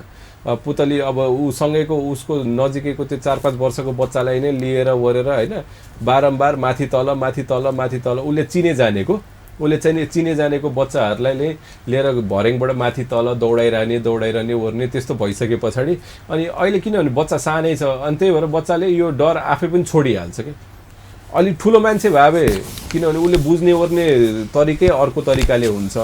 पुतली अब ऊसँगैको उसको नजिकैको त्यो 4-5 वर्षको बच्चालाई नै लिएर वरेर होइन बारम्बार माथि तल उसले चिने जानेको बच्चाहरूलाई नै लिएर भर्याङबाट माथि तल दौडाइरहने ओर्ने त्यस्तो भइसके पछाडि अनि अहिले किनभने बच्चा सानै छ अनि त्यही भएर बच्चाले यो डर आफै पनि छोडिहाल्छ कि अलि ठुलो मान्छे भए किनभने उसले बुझ्ने ओर्ने तरिकै अर्को तरिकाले हुन्छ।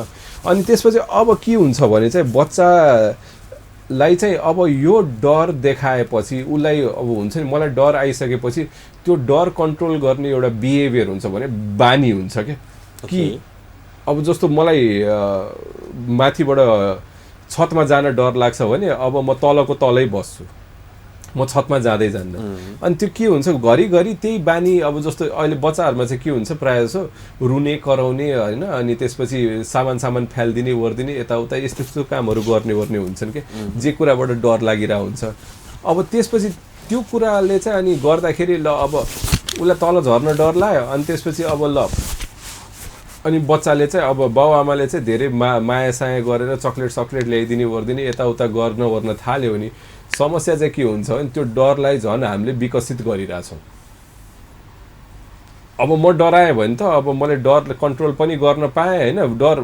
अनि त्यसपछि अब के हुन्छ भने चाहिँ बच्चालाई चाहिँ अब यो डर देखाएपछि उसलाई अब हुन्छ नि मलाई डर आइसकेपछि त्यो डर कन्ट्रोल गर्ने एउटा बिहेभियर हुन्छ भने बानी हुन्छ क्या कि अब जस्तो मलाई माथिबाट छतमा जान डर लाग्छ भने अब म तलको तलै बस्छु, म छतमा जाँदै जान्न। अनि त्यो के हुन्छ घरिघरि त्यही बानी अब जस्तो अहिले बच्चाहरूमा चाहिँ के हुन्छ प्रायः जसो रुने कराउने होइन अनि त्यसपछि सामान फ्यालिदिने ओर्दिने यताउता यस्तो कामहरू गर्ने हुन्छन् कि जे कुराबाट डर लागिरहेको हुन्छ। अब त्यसपछि त्यो कुराले चाहिँ अनि गर्दाखेरि ल अब उसलाई तल झर्न डर लाग्यो अनि त्यसपछि अब ल अनि बच्चाले चाहिँ अब बाउआमाले चाहिँ धेरै माया साया गरेर चक्लेट ल्याइदिने ओर्दिने यताउता गर्न थाल्यो भने समस्या चाहिँ के हुन्छ भने त्यो डरलाई झन् हामीले विकसित गरिरहेछौँ। अब म डराएँ भने त अब मैले डर कन्ट्रोल पनि गर्न पाएँ होइन डर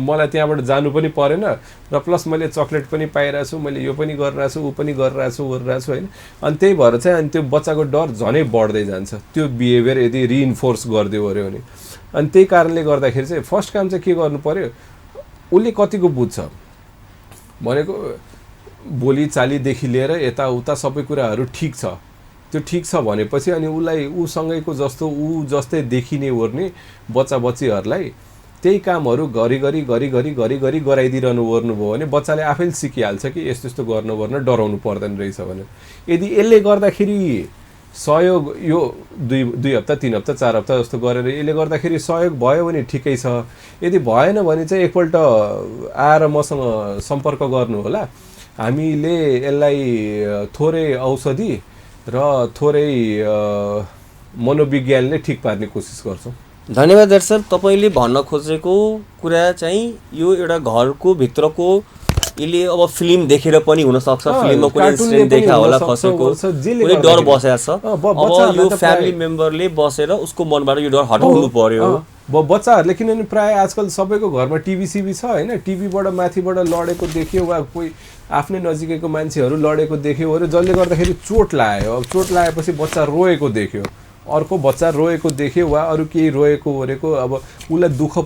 मलाई त्यहाँबाट जानु पनि परेन र प्लस मैले चक्लेट पनि पाइरहेको छु, मैले यो पनि गरिरहेको छु ऊ पनि गरिरहेको छु होइन। अनि त्यही भएर चाहिँ अनि त्यो बच्चाको डर झनै बढ्दै जान्छ त्यो बिहेभियर यदि रिइन्फोर्स गरिदियो अरे भने। अनि त्यही कारणले गर्दाखेरि चाहिँ फर्स्ट काम चाहिँ के गर्नु पर्यो उसले कतिको बुझ्छ भनेको बोली चालीदेखि लिएर यताउता सबै कुराहरू ठिक छ त्यो ठिक छ भनेपछि अनि उसलाई ऊसँगैको जस्तो ऊ जस्तै देखिने ओर्ने बच्चाबच्चीहरूलाई त्यही कामहरू घरिघरि गराइदिरहनु ओर्नुभयो भने बच्चाले आफैले सिकिहाल्छ कि यस्तो यस्तो गर्न डराउनु पर्दैन रहेछ भने। यदि यसले गर्दाखेरि सहयोग यो 2 हप्ता 3 हप्ता 4 हप्ता जस्तो गरेर यसले गर्दाखेरि सहयोग भयो भने ठिकै छ, यदि भएन भने चाहिँ एकपल्ट आएर मसँग सम्पर्क गर्नु होला, हामीले यसलाई थोरै औषधि र थोरै मनोविज्ञानले ठिक पार्ने कोसिस गर्छौँ। धन्यवाद दर्शक, तपाईँले भन्न खोजेको कुरा चाहिँ यो एउटा घरको भित्रको यसले अब फिल्म देखेर पनि हुनसक्छ, फिल्ममा कुनै इन्सिडेन्ट देखा होला खसेको कुनै डर बसेको छ, अब यो फ्यामिली मेम्बरले बसेर उसको मनबाट यो डर हटाउनु पर्यो। बच्चाहरूले किनभने प्रायः आजकल सबैको घरमा टिभी छ होइन, टिभीबाट माथिबाट लडेको देख्यो वा कोही आफ्नै नजिकैको मान्छेहरू लडेको देख्यो अरे जसले गर्दाखेरि चोट लाग्यो। अब चोट लागेपछि बच्चा रोएको देख्यो, अर्को बच्चा रोएको देख्यो वा अरू केही रोएको ओरेको अब उसलाई दुःख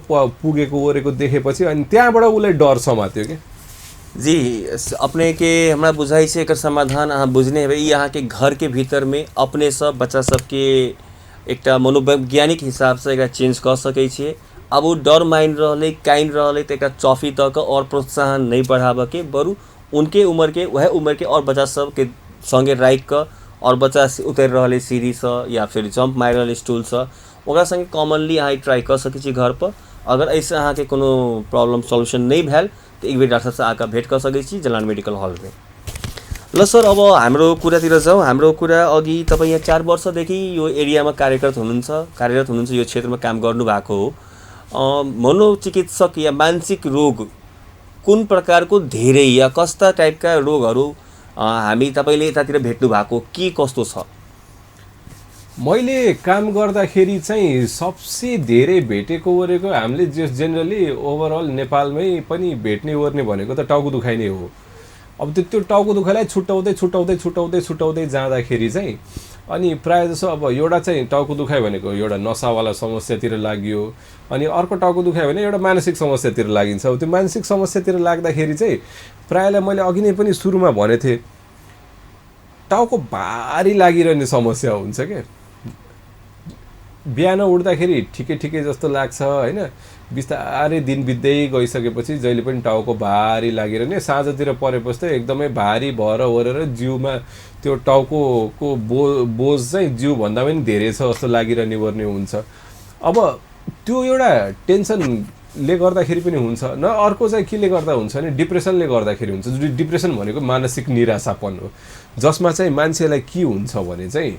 पुगेको ओरेको देखेपछि अनि त्यहाँबाट उसलाई डर समात्यो कि जी अपने के हमारा बुझाई से एक समाधान अहाँ बुझने है यहाँ के घर के भीतर में अपने सब बच्चा सबके एक मनोवैज्ञानिक हिसाब से एक चेंज कर सकै छिए। अब वो डर माइन रहले काइन रहले तो एक चौफी तक और प्रोत्साहन नहीं बढ़ावा के बरु उनके उम्र के वह उम्र के और बच्चा सब के संगे राइक कर और बच्चा उतर रहले सीढ़ी से या फिर जंप मार रहले स्टूल से ओकरा संगे कॉमनली यहाँ ट्राई कर सकै छी घर पर अगर ऐसे अहाँ के कोनो प्रॉब्लम सॉल्यूशन नहीं भैल तो एक बेर डाक्टर साहब से आका भेट कर सकै छी जलान मेडिकल हॉल में। ल सर, अब हाम्रो कुरातिर जाउँ। हाम्रो कुरा अघि तपाईँ यहाँ 4 वर्षदेखि यो एरियामा कार्यरत हुनुहुन्छ, यो क्षेत्रमा काम गर्नुभएको हो। मनोचिकित्सक या मानसिक रोग कुन प्रकारको धेरै या कस्ता टाइपका रोगहरू हामी तपाईँले यतातिर भेट्नु भएको के कस्तो छ? मैले काम गर्दाखेरि चाहिँ सबसे धेरै भेटेको ओरेको हामीले जेनरली ओभरअल नेपालमै पनि भेट्ने ओर्ने भनेको त टाउको दुखाइ नै हो। अब त्यो टाउको दुखाइलाई छुट्याउँदै जाँदाखेरि चाहिँ अनि प्रायः जसो अब एउटा चाहिँ टाउको दुखाइ भनेको एउटा नसावाला समस्यातिर लाग्यो, अनि अर्को टाउको दुखाइ भने एउटा मानसिक समस्यातिर लागिन्छ। अब त्यो मानसिक समस्यातिर लाग्दाखेरि चाहिँ प्रायःलाई मैले अघि नै पनि सुरुमा भनेको थिएँ, टाउको भारी लागिरहने समस्या हुन्छ क्या। बिहान उठ्दाखेरि ठिकै जस्तो लाग्छ होइन, बिस्तारै दिन बित्दै गइसकेपछि जहिले पनि टाउको भारी लागिरहने, साँझतिर परेपछि त एकदमै भारी भएर ओरेर जिउमा त्यो टाउकोको बोझ चाहिँ जिउभन्दा पनि धेरै छ जस्तो लागिरहने ओर्ने हुन्छ। अब त्यो एउटा टेन्सनले गर्दाखेरि पनि हुन्छ न, अर्को चाहिँ केले गर्दा हुन्छ भने डिप्रेसनले गर्दाखेरि हुन्छ। डिप्रेसन भनेको मानसिक निराशापन हो, जसमा चाहिँ मान्छेलाई के हुन्छ भने चाहिँ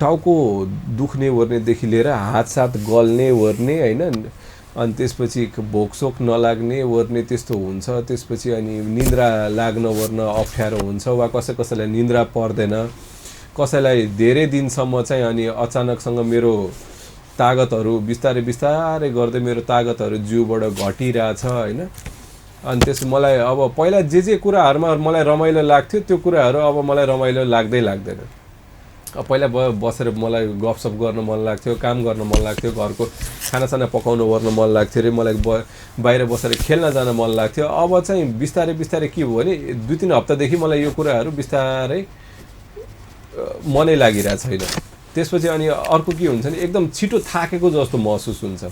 टाउको दुख्ने ओर्नेदेखि लिएर हातसात गल्ने ओर्ने होइन, अनि त्यसपछि भोकसोक नलाग्ने ओर्ने त्यस्तो हुन्छ। त्यसपछि अनि निन्द्रा लाग्न ओर्न अप्ठ्यारो हुन्छ, वा कसैलाई निन्द्रा पर्दैन, कसैलाई धेरै दिनसम्म चाहिँ अनि अचानकसँग मेरो तागतहरू बिस्तारै गर्दै मेरो तागतहरू जिउबाट घटिरहेछ होइन। अनि त्यस मलाई अब पहिला जे कुराहरूमा मलाई रमाइलो लाग्थ्यो त्यो कुराहरू अब मलाई रमाइलो लाग्दैन। अब पहिला बसेर मलाई गफसप गर्न मन लाग्थ्यो, काम गर्न मन लाग्थ्यो, घरको खानासाना पकाउनु ओर्न मन लाग्थ्यो अरे, मलाई बाहिर बसेर खेल्न जान मन लाग्थ्यो। अब चाहिँ बिस्तारै के भयो भने 2-3 हप्तादेखि मलाई यो कुराहरू बिस्तारै मनै लागिरहेको छैन। त्यसपछि अनि अर्को के हुन्छ भने एकदम छिटो थाकेको जस्तो महसुस हुन्छ।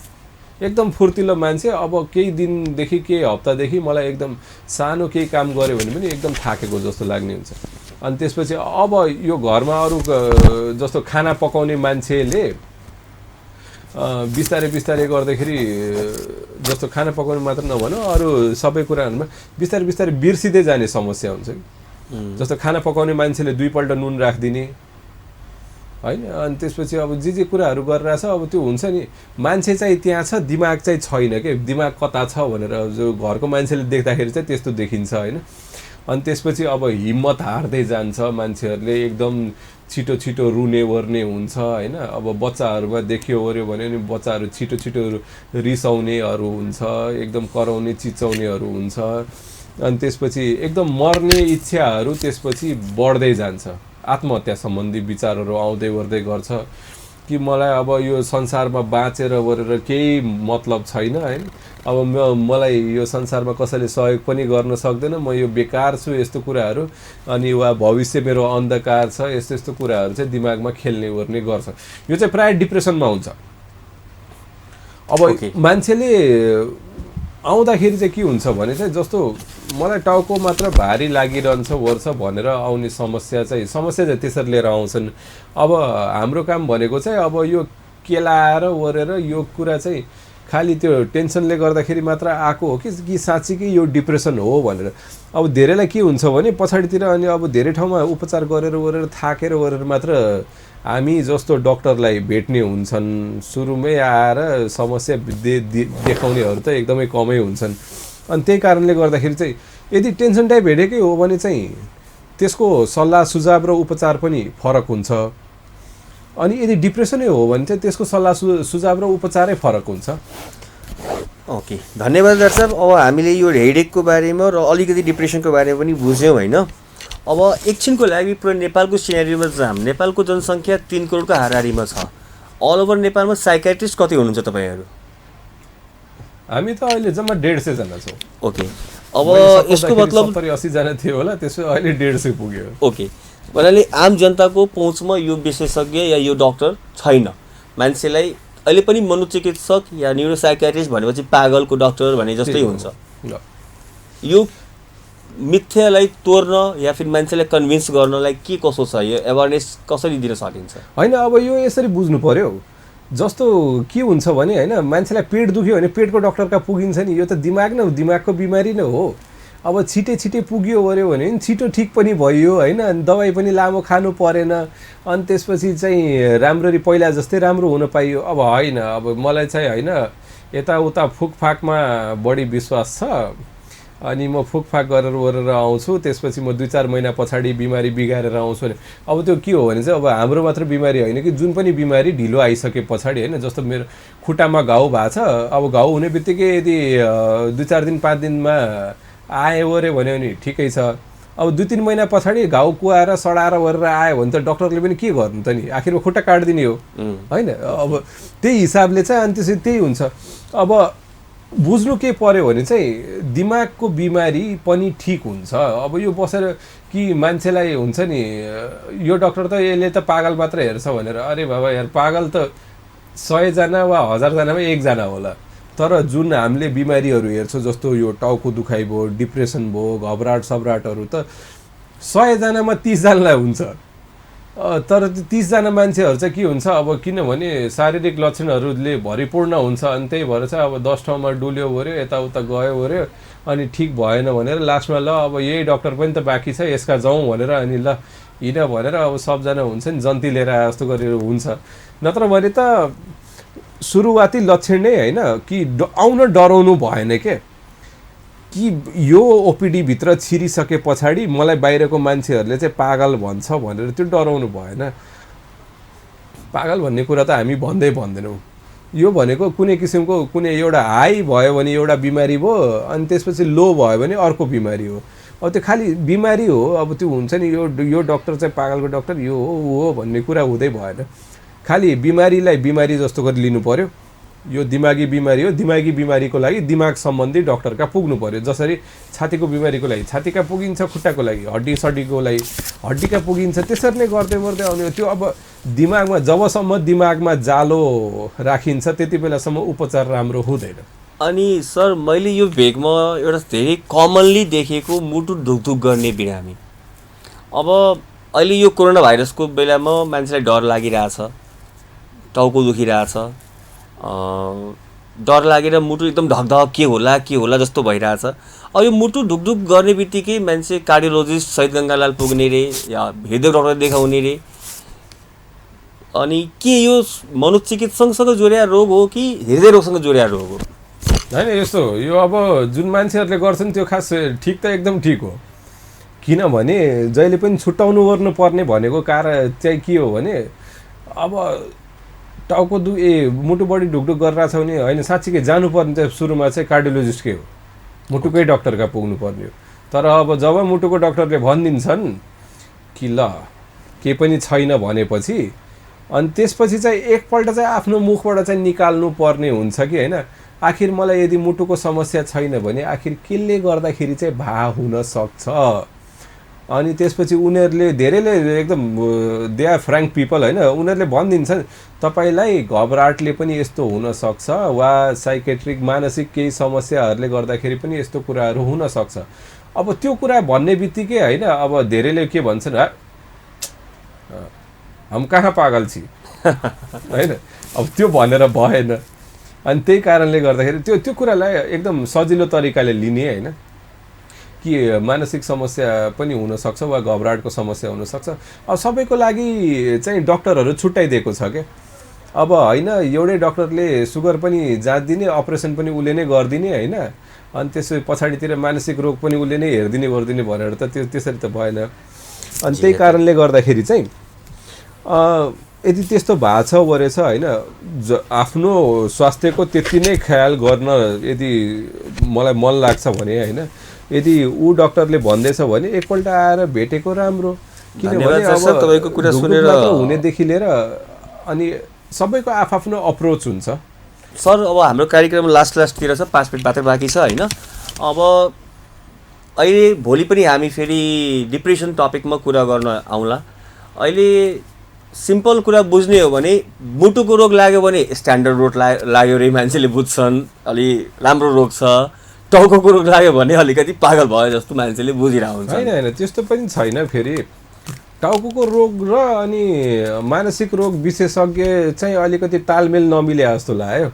एकदम फुर्तिलो मान्छे, अब केही दिनदेखि केही हप्तादेखि मलाई एकदम सानो केही काम गऱ्यो भने पनि एकदम थाकेको जस्तो लाग्ने हुन्छ। अनि त्यसपछि अब यो घरमा अरू जस्तो खाना पकाउने मान्छेले बिस्तारै गर्दाखेरि जस्तो खाना पकाउनु मात्र नभनौँ अरू सबै कुराहरूमा बिस्तारै बिर्सिँदै जाने समस्या हुन्छ कि। जस्तो खाना पकाउने मान्छेले 2 पल्ट नुन राखिदिने होइन, अनि त्यसपछि अब जे कुराहरू गरिरहेछ अब त्यो हुन्छ नि, मान्छे चाहिँ त्यहाँ छ, दिमाग चाहिँ छैन के, दिमाग कता छ भनेर जो घरको मान्छेले देख्दाखेरि चाहिँ त्यस्तो देखिन्छ होइन। अनि त्यसपछि अब हिम्मत हार्दै जान्छ मान्छेहरूले, एकदम छिटो रुने ओर्ने हुन्छ होइन। अब बच्चाहरूमा देखियो ओर्यो भने नि बच्चाहरू छिटो रिसाउनेहरू हुन्छ, एकदम कराउने चिचाउनेहरू हुन्छ। अनि त्यसपछि एकदम मर्ने इच्छाहरू त्यसपछि बढ्दै जान्छ, आत्महत्या सम्बन्धी विचारहरू आउँदै ओर्दै गर्छ कि मलाई अब यो संसारमा बाँचेर ओरेर केही मतलब छैन होइन। अब मलाई यो संसारमा कसैले सहयोग पनि गर्न सक्दैन, म यो बेकार छु, यस्तो कुराहरू, अनि वा भविष्य मेरो अन्धकार छ, यस्तो कुराहरू चाहिँ दिमागमा खेल्ने ओर्ने गर्छ। यो चाहिँ प्रायः डिप्रेसनमा हुन्छ। अब मान्छेले आउँदाखेरि चाहिँ के हुन्छ भने चाहिँ जस्तो मलाई टाउको मात्र भारी लागिरहन्छ ओर्छ भनेर आउने समस्या चाहिँ त्यसरी लिएर आउँछन्। अब हाम्रो काम भनेको चाहिँ अब यो केलाएर ओरेर यो कुरा चाहिँ खालि त्यो टेन्सनले गर्दाखेरि मात्र आएको हो कि साँच्चीकै यो डिप्रेसन हो भनेर। अब धेरैलाई के हुन्छ भने पछाडितिर अनि अब धेरै ठाउँमा उपचार गरेर ओरेर थाकेर ओरेर मात्र हामी जस्तो डक्टरलाई भेट्ने हुन्छन्। सुरुमै आएर समस्या देखाउनेहरू त एकदमै कमै हुन्छन्। अनि त्यही कारणले गर्दाखेरि चाहिँ यदि टेन्सन टाइप हेरेकै हो भने चाहिँ त्यसको सल्लाह सुझाव र उपचार पनि फरक हुन्छ। अनि यदि डिप्रेसनै हो भने चाहिँ त्यसको सल्लाह सुझाव र उपचारै फरक हुन्छ। ओके, धन्यवाद डाक्टर साहब। अब हामीले यो हेडेकको बारेमा र अलिकति डिप्रेसनको बारेमा पनि बुझ्यौँ होइन। अब एकछिनको लागि पुरा नेपालको सिनेरियोमा जाम। नेपालको जनसङ्ख्या 3 करोडको हाराहारीमा छ। अल ओभर नेपालमा साइकेट्रिस्ट कति हुनुहुन्छ तपाईँहरू? हामी त अहिले जम्मा 150 जना छौँ। ओके, अब यसको मतलब 70-80 जना थियो होला, त्यसो अहिले 150 पुग्यो। ओके, भन्नाले आम जनताको पहुँचमा यो विशेषज्ञ या यो डक्टर छैन। मान्छेलाई अहिले पनि मनोचिकित्सक या न्युरोसाइकियाट्रिस्ट भनेपछि पागलको डक्टर भने जस्तै हुन्छ। यो मिथ्यालाई तोड्न या फिर मान्छेलाई कन्भिन्स गर्नलाई के कसो छ, यो अवेरनेस कसरी दिन सकिन्छ? होइन, अब यो यसरी बुझ्नु पर्यो जस्तो के हुन्छ भने होइन मान्छेलाई पेट दुख्यो भने पेटको डक्टर कहाँ पुगिन्छ नि यो त दिमाग न दिमागको बिमारी नै हो अब छिटै पुग्यो ओऱ्यो भने नि छिटो ठिक पनि भयो होइन अनि दबाई पनि लामो खानु परेन अनि त्यसपछि चाहिँ राम्ररी पहिला जस्तै राम्रो हुन पाइयो अब होइन अब मलाई चाहिँ होइन यताउता फुकफाकमा बढी विश्वास छ अनि म फुकफाक गरेर आउँछु त्यसपछि म 2-4 महिना पछाडि बिमारी बिगारेर आउँछु भने अब त्यो के हो भने चाहिँ अब हाम्रो मात्र बिमारी होइन कि जुन पनि बिमारी ढिलो आइसके पछाडि होइन जस्तो मेरो खुट्टामा घाउ भएको छ अब घाउ हुने बित्तिकै यदि 2-4 दिन 5 दिनमा आयो ओऱ्यो भन्यो भने ठिकै छ अब 2-3 महिना पछाडि घाउ कुहाएर सडाएर ओरेर आयो भने त डक्टरले पनि के गर्नु त नि आखिरमा खुट्टा काटिदिने हो होइन अब त्यही हिसाबले चाहिँ अनि त्यसरी त्यही हुन्छ अब बुझ्नु के पर्यो भने चाहिँ दिमागको बिमारी पनि ठिक हुन्छ अब यो बसेर कि मान्छेलाई हुन्छ नि यो डक्टर त यसले त पागल मात्र हेर्छ भनेर अरे बाबा यार पागल त 100 जना वा 1000 जनामा 1 जना होला तर जुन हामीले बिमारीहरू हेर्छौँ जस्तो यो टाउको दुखाइ भयो डिप्रेसन भयो घबराहट सब्राहटहरू त 100 जनामा 30 जनालाई हुन्छ तर 30 जना मान्छेहरू चाहिँ के हुन्छ अब किनभने शारीरिक लक्षणहरूले भरिपूर्ण हुन्छ अनि त्यही भएर चाहिँ अब 10 ठाउँमा डुल्यो ओऱ्यो यताउता गयो ओऱ्यो अनि ठिक भएन भनेर लास्टमा ल अब यही डक्टर पनि त बाँकी छ यसका जाउँ भनेर अनि ल हिँड भनेर अब सबजना हुन्छ नि जन्ती लिएर जस्तो गरेर हुन्छ नत्र भने त सुरुवाती लक्षण नै होइन कि आउन डराउनु भएन के कि यो ओपिडी भित्र छिरिसके पछाडि मलाई बाहिरको मान्छेहरूले चाहिँ पागल भन्छ भनेर त्यो डराउनु भएन पागल भन्ने कुरा त हामी भन्दैनौँ यो भनेको कुनै किसिमको कुनै एउटा हाई भयो भने एउटा बिमारी भयो अनि त्यसपछि लो भयो भने अर्को बिमारी हो अब त्यो खालि बिमारी हो अब त्यो हुन्छ नि यो डक्टर चाहिँ पागलको डक्टर यो हो भन्ने कुरा हुँदै भएन खालि बिमारीलाई बिमारी जस्तो गरी लिनु पर्यो यो दिमागी बिमारी हो दिमागी बिमारीको लागि दिमाग सम्बन्धी डक्टर कहाँ पुग्नु पर्यो जसरी छातीको बिमारीको लागि छाती कहाँ पुगिन्छ खुट्टाको लागि हड्डी सड्डीको लागि हड्डी कहाँ पुगिन्छ त्यसरी नै गर्दै आउने त्यो अब दिमागमा जबसम्म दिमागमा जालो राखिन्छ त्यति बेलासम्म उपचार राम्रो हुँदैन अनि सर मैले यो भेगमा एउटा धेरै कमनली देखेको मुटु ढुकढुक गर्ने बिरामी अब अहिले यो कोरोना भाइरसको बेलामा मान्छेलाई डर लागिरहेछ टाउको दुखिरहेछ डर लागेर मुटु एकदम ढकढक के होला जस्तो भइरहेछ अब यो मुटु ढुकढुक गर्ने बित्तिकै मान्छे कार्डियोलोजिस्ट शहीद गङ्गालाल पुग्ने रे या हृदय डक्टर देखाउने रे अनि के यो मनोचिकित्सकसँग जोडिया रोग हो कि हृदय रोगसँग जोडिया रोग हो होइन यस्तो यो अब जुन मान्छेहरूले गर्छन् त्यो खास ठिक त एकदम ठिक हो किनभने जहिले पनि छुट्याउनु गर्नु पर्ने भनेको कारण चाहिँ के हो भने अब टाउको मुटु बढी ढुकढुक गरिरहेछ भने होइन साँच्चीकै जानुपर्ने चाहिँ सुरुमा चाहिँ कार्डियोलोजिस्टकै हो मुटुकै डक्टर कहाँ पुग्नु पर्ने हो तर अब जब मुटुको डक्टरले भनिदिन्छन् कि ल केही पनि छैन भनेपछि अनि त्यसपछि चाहिँ एकपल्ट चाहिँ आफ्नो मुखबाट चाहिँ निकाल्नु पर्ने हुन्छ कि होइन आखिर मलाई यदि मुटुको समस्या छैन भने आखिर केले गर्दाखेरि चाहिँ भा हुन सक्छ अनि त्यसपछि उनीहरूले धेरैले एकदम दे आर फ्र्याङ्क पिपल होइन उनीहरूले भनिदिन्छन् तपाईँलाई घबराहटले पनि यस्तो हुनसक्छ वा साइकेट्रिक मानसिक केही समस्याहरूले गर्दाखेरि पनि यस्तो कुराहरू हुनसक्छ अब त्यो कुरा भन्ने बित्तिकै होइन अब धेरैले के भन्छन् हम कहाँ पागल छि होइन अब त्यो भनेर भएन अनि त्यही कारणले गर्दाखेरि त्यो कुरालाई एकदम सजिलो तरिकाले लिने होइन कि मानसिक समस्या पनि हुनसक्छ वा घबराहटको समस्या हुनसक्छ अब सबैको लागि चाहिँ डक्टरहरू छुट्याइदिएको छ क्या अब होइन एउटै डक्टरले सुगर पनि जाँच दिने अपरेसन पनि उसले नै गरिदिने होइन अनि त्यसै पछाडितिर मानसिक रोग पनि उसले नै हेरिदिने गरिदिने भनेर त त्यसरी त भएन अनि त्यही कारणले गर्दाखेरि चाहिँ यदि त्यस्तो भएको छ वरेछ होइन आफ्नो स्वास्थ्यको त्यति नै ख्याल गर्न यदि मलाई मन लाग्छ भने होइन यदि ऊ डक्टरले भन्दैछ भने एकपल्ट आएर भेटेको राम्रो किनभने अब तपाईँको कुरा सुनेर हुनेदेखि लिएर अनि सबैको आफ्नो अप्रोच हुन्छ सर अब हाम्रो कार्यक्रम लास्टतिर छ 5 मिनट मात्र बाँकी छ होइन अब अहिले भोलि पनि हामी फेरि डिप्रेसन टपिकमा कुरा गर्न आउँला अहिले सिम्पल कुरा बुझ्ने हो भने मुटुको रोग लाग्यो भने स्ट्यान्डर्ड रोग लाग्यो रे मान्छेले बुझ्छन् अलि राम्रो रोग छ टाउको रोग लाग्यो भने अलिकति पागल भयो जस्तो मान्छेले बुझिरहेको हुन्छ होइन त्यस्तो पनि छैन फेरि टाउको रोग र अनि मानसिक रोग विशेषज्ञ चाहिँ अलिकति तालमेल नमिले जस्तो लाग्यो।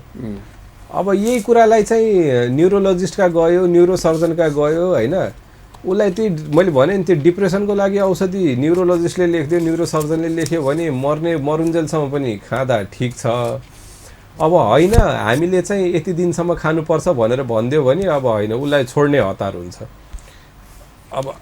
अब यही कुरालाई चाहिँ न्युरोलोजिस्टका गयो, न्युरोसर्जनका गयो होइन, उसलाई त्यही मैले भने नि त्यो डिप्रेसनको लागि औषधि न्युरोलोजिस्टले लेखिदियो, न्युरोसर्जनले लेख्यो भने मरुन्जेलसम्म पनि खाँदा ठिक छ। अब होइन हामीले चाहिँ यति दिनसम्म खानुपर्छ भनेर भनिदियो भने अब होइन, उसलाई छोड्ने हतार हुन्छ। अब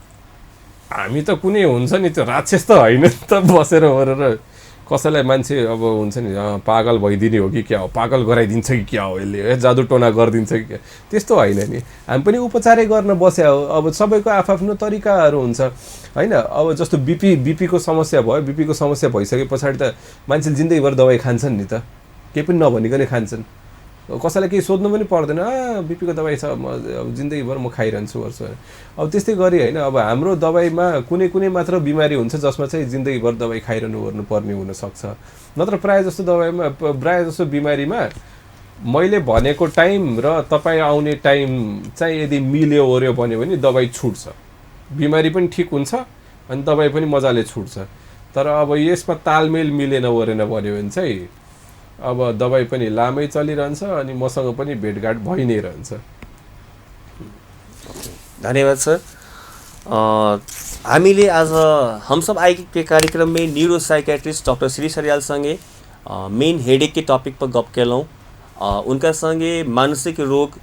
हामी त कुनै हुन्छ नि त्यो राक्षस त होइन त बसेर ओरेर कसैलाई मान्छे अब हुन्छ नि पागल भइदिने हो कि क्या हो, पागल गराइदिन्छ कि क्या हो, यसले जादु टोना गरिदिन्छ कि क्या, त्यस्तो होइन नि। हामी पनि उपचारै गर्न बस्या हो। अब सबैको आफ्नो तरिकाहरू हुन्छ होइन। अब जस्तो बिपीको समस्या भयो, बिपीको समस्या भइसके पछाडि त मान्छेले जिन्दगीभर दबाई खान्छन् नि त, केही पनि नभनिकन खान्छन्। कसैलाई केही सोध्नु पनि पर्दैन, बिपीको दबाई छ म अब जिन्दगीभर म खाइरहन्छु गर्छु। अब त्यस्तै गरी होइन, अब हाम्रो दबाईमा कुनै मात्र बिमारी हुन्छ जसमा चाहिँ जिन्दगीभर दबाई खाइरहनु पर्ने हुनसक्छ। नत्र प्रायः जस्तो बिमारीमा मैले भनेको टाइम र तपाईँ आउने टाइम चाहिँ यदि मिल्यो ओर्यो भने दबाई छुट्छ, बिमारी पनि ठिक हुन्छ अनि दबाई पनि मजाले छुट्छ। तर अब यसमा तालमेल मिलेन ओरेन भन्यो भने चाहिँ अब दबाई पनि लामै चलिरहन्छ अनि मसँग पनि भेटघाट भइ नै रहन्छ। धन्यवाद सर। हामीले आज हम सब आए के कार्यक्रम में न्यूरो साइकेट्रिस्ट डॉक्टर श्री सरियाल संगे मेन हेडेक के टॉपिक पर गप केलौं। उनका संगे मानसिक रोग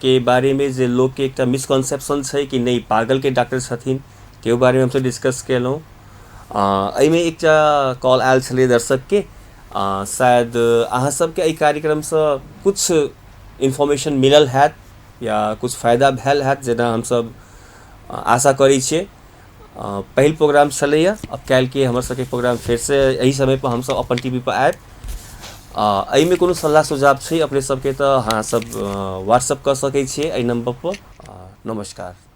के बारे में जो लोग के एक मिसकंसेप्शन है कि नहीं पागल के डॉक्टर छथिन त्यो बारे में हमसे डिस्कस केलौं। एहिमे एक कॉल आयल छलै दर्शक के शायद अहाँ सबके एहि कार्यक्रम से कुछ इन्फॉर्मेशन मिलल हैत या कुछ फायदा भेल हैत, जेना हम सब आशा करै छियै। पहिल प्रोग्राम छलैया, अब काल्हि के हमर सबके प्रोग्राम फिर से यही समय पर हम सब अपन टीवी पर आयब। एहिमे कोनो सलाह सुझाव छै अपने सबके तऽ अहाँ सब व्हाट्सएप कर सकै छियै एहि नंबर पर। नमस्कार।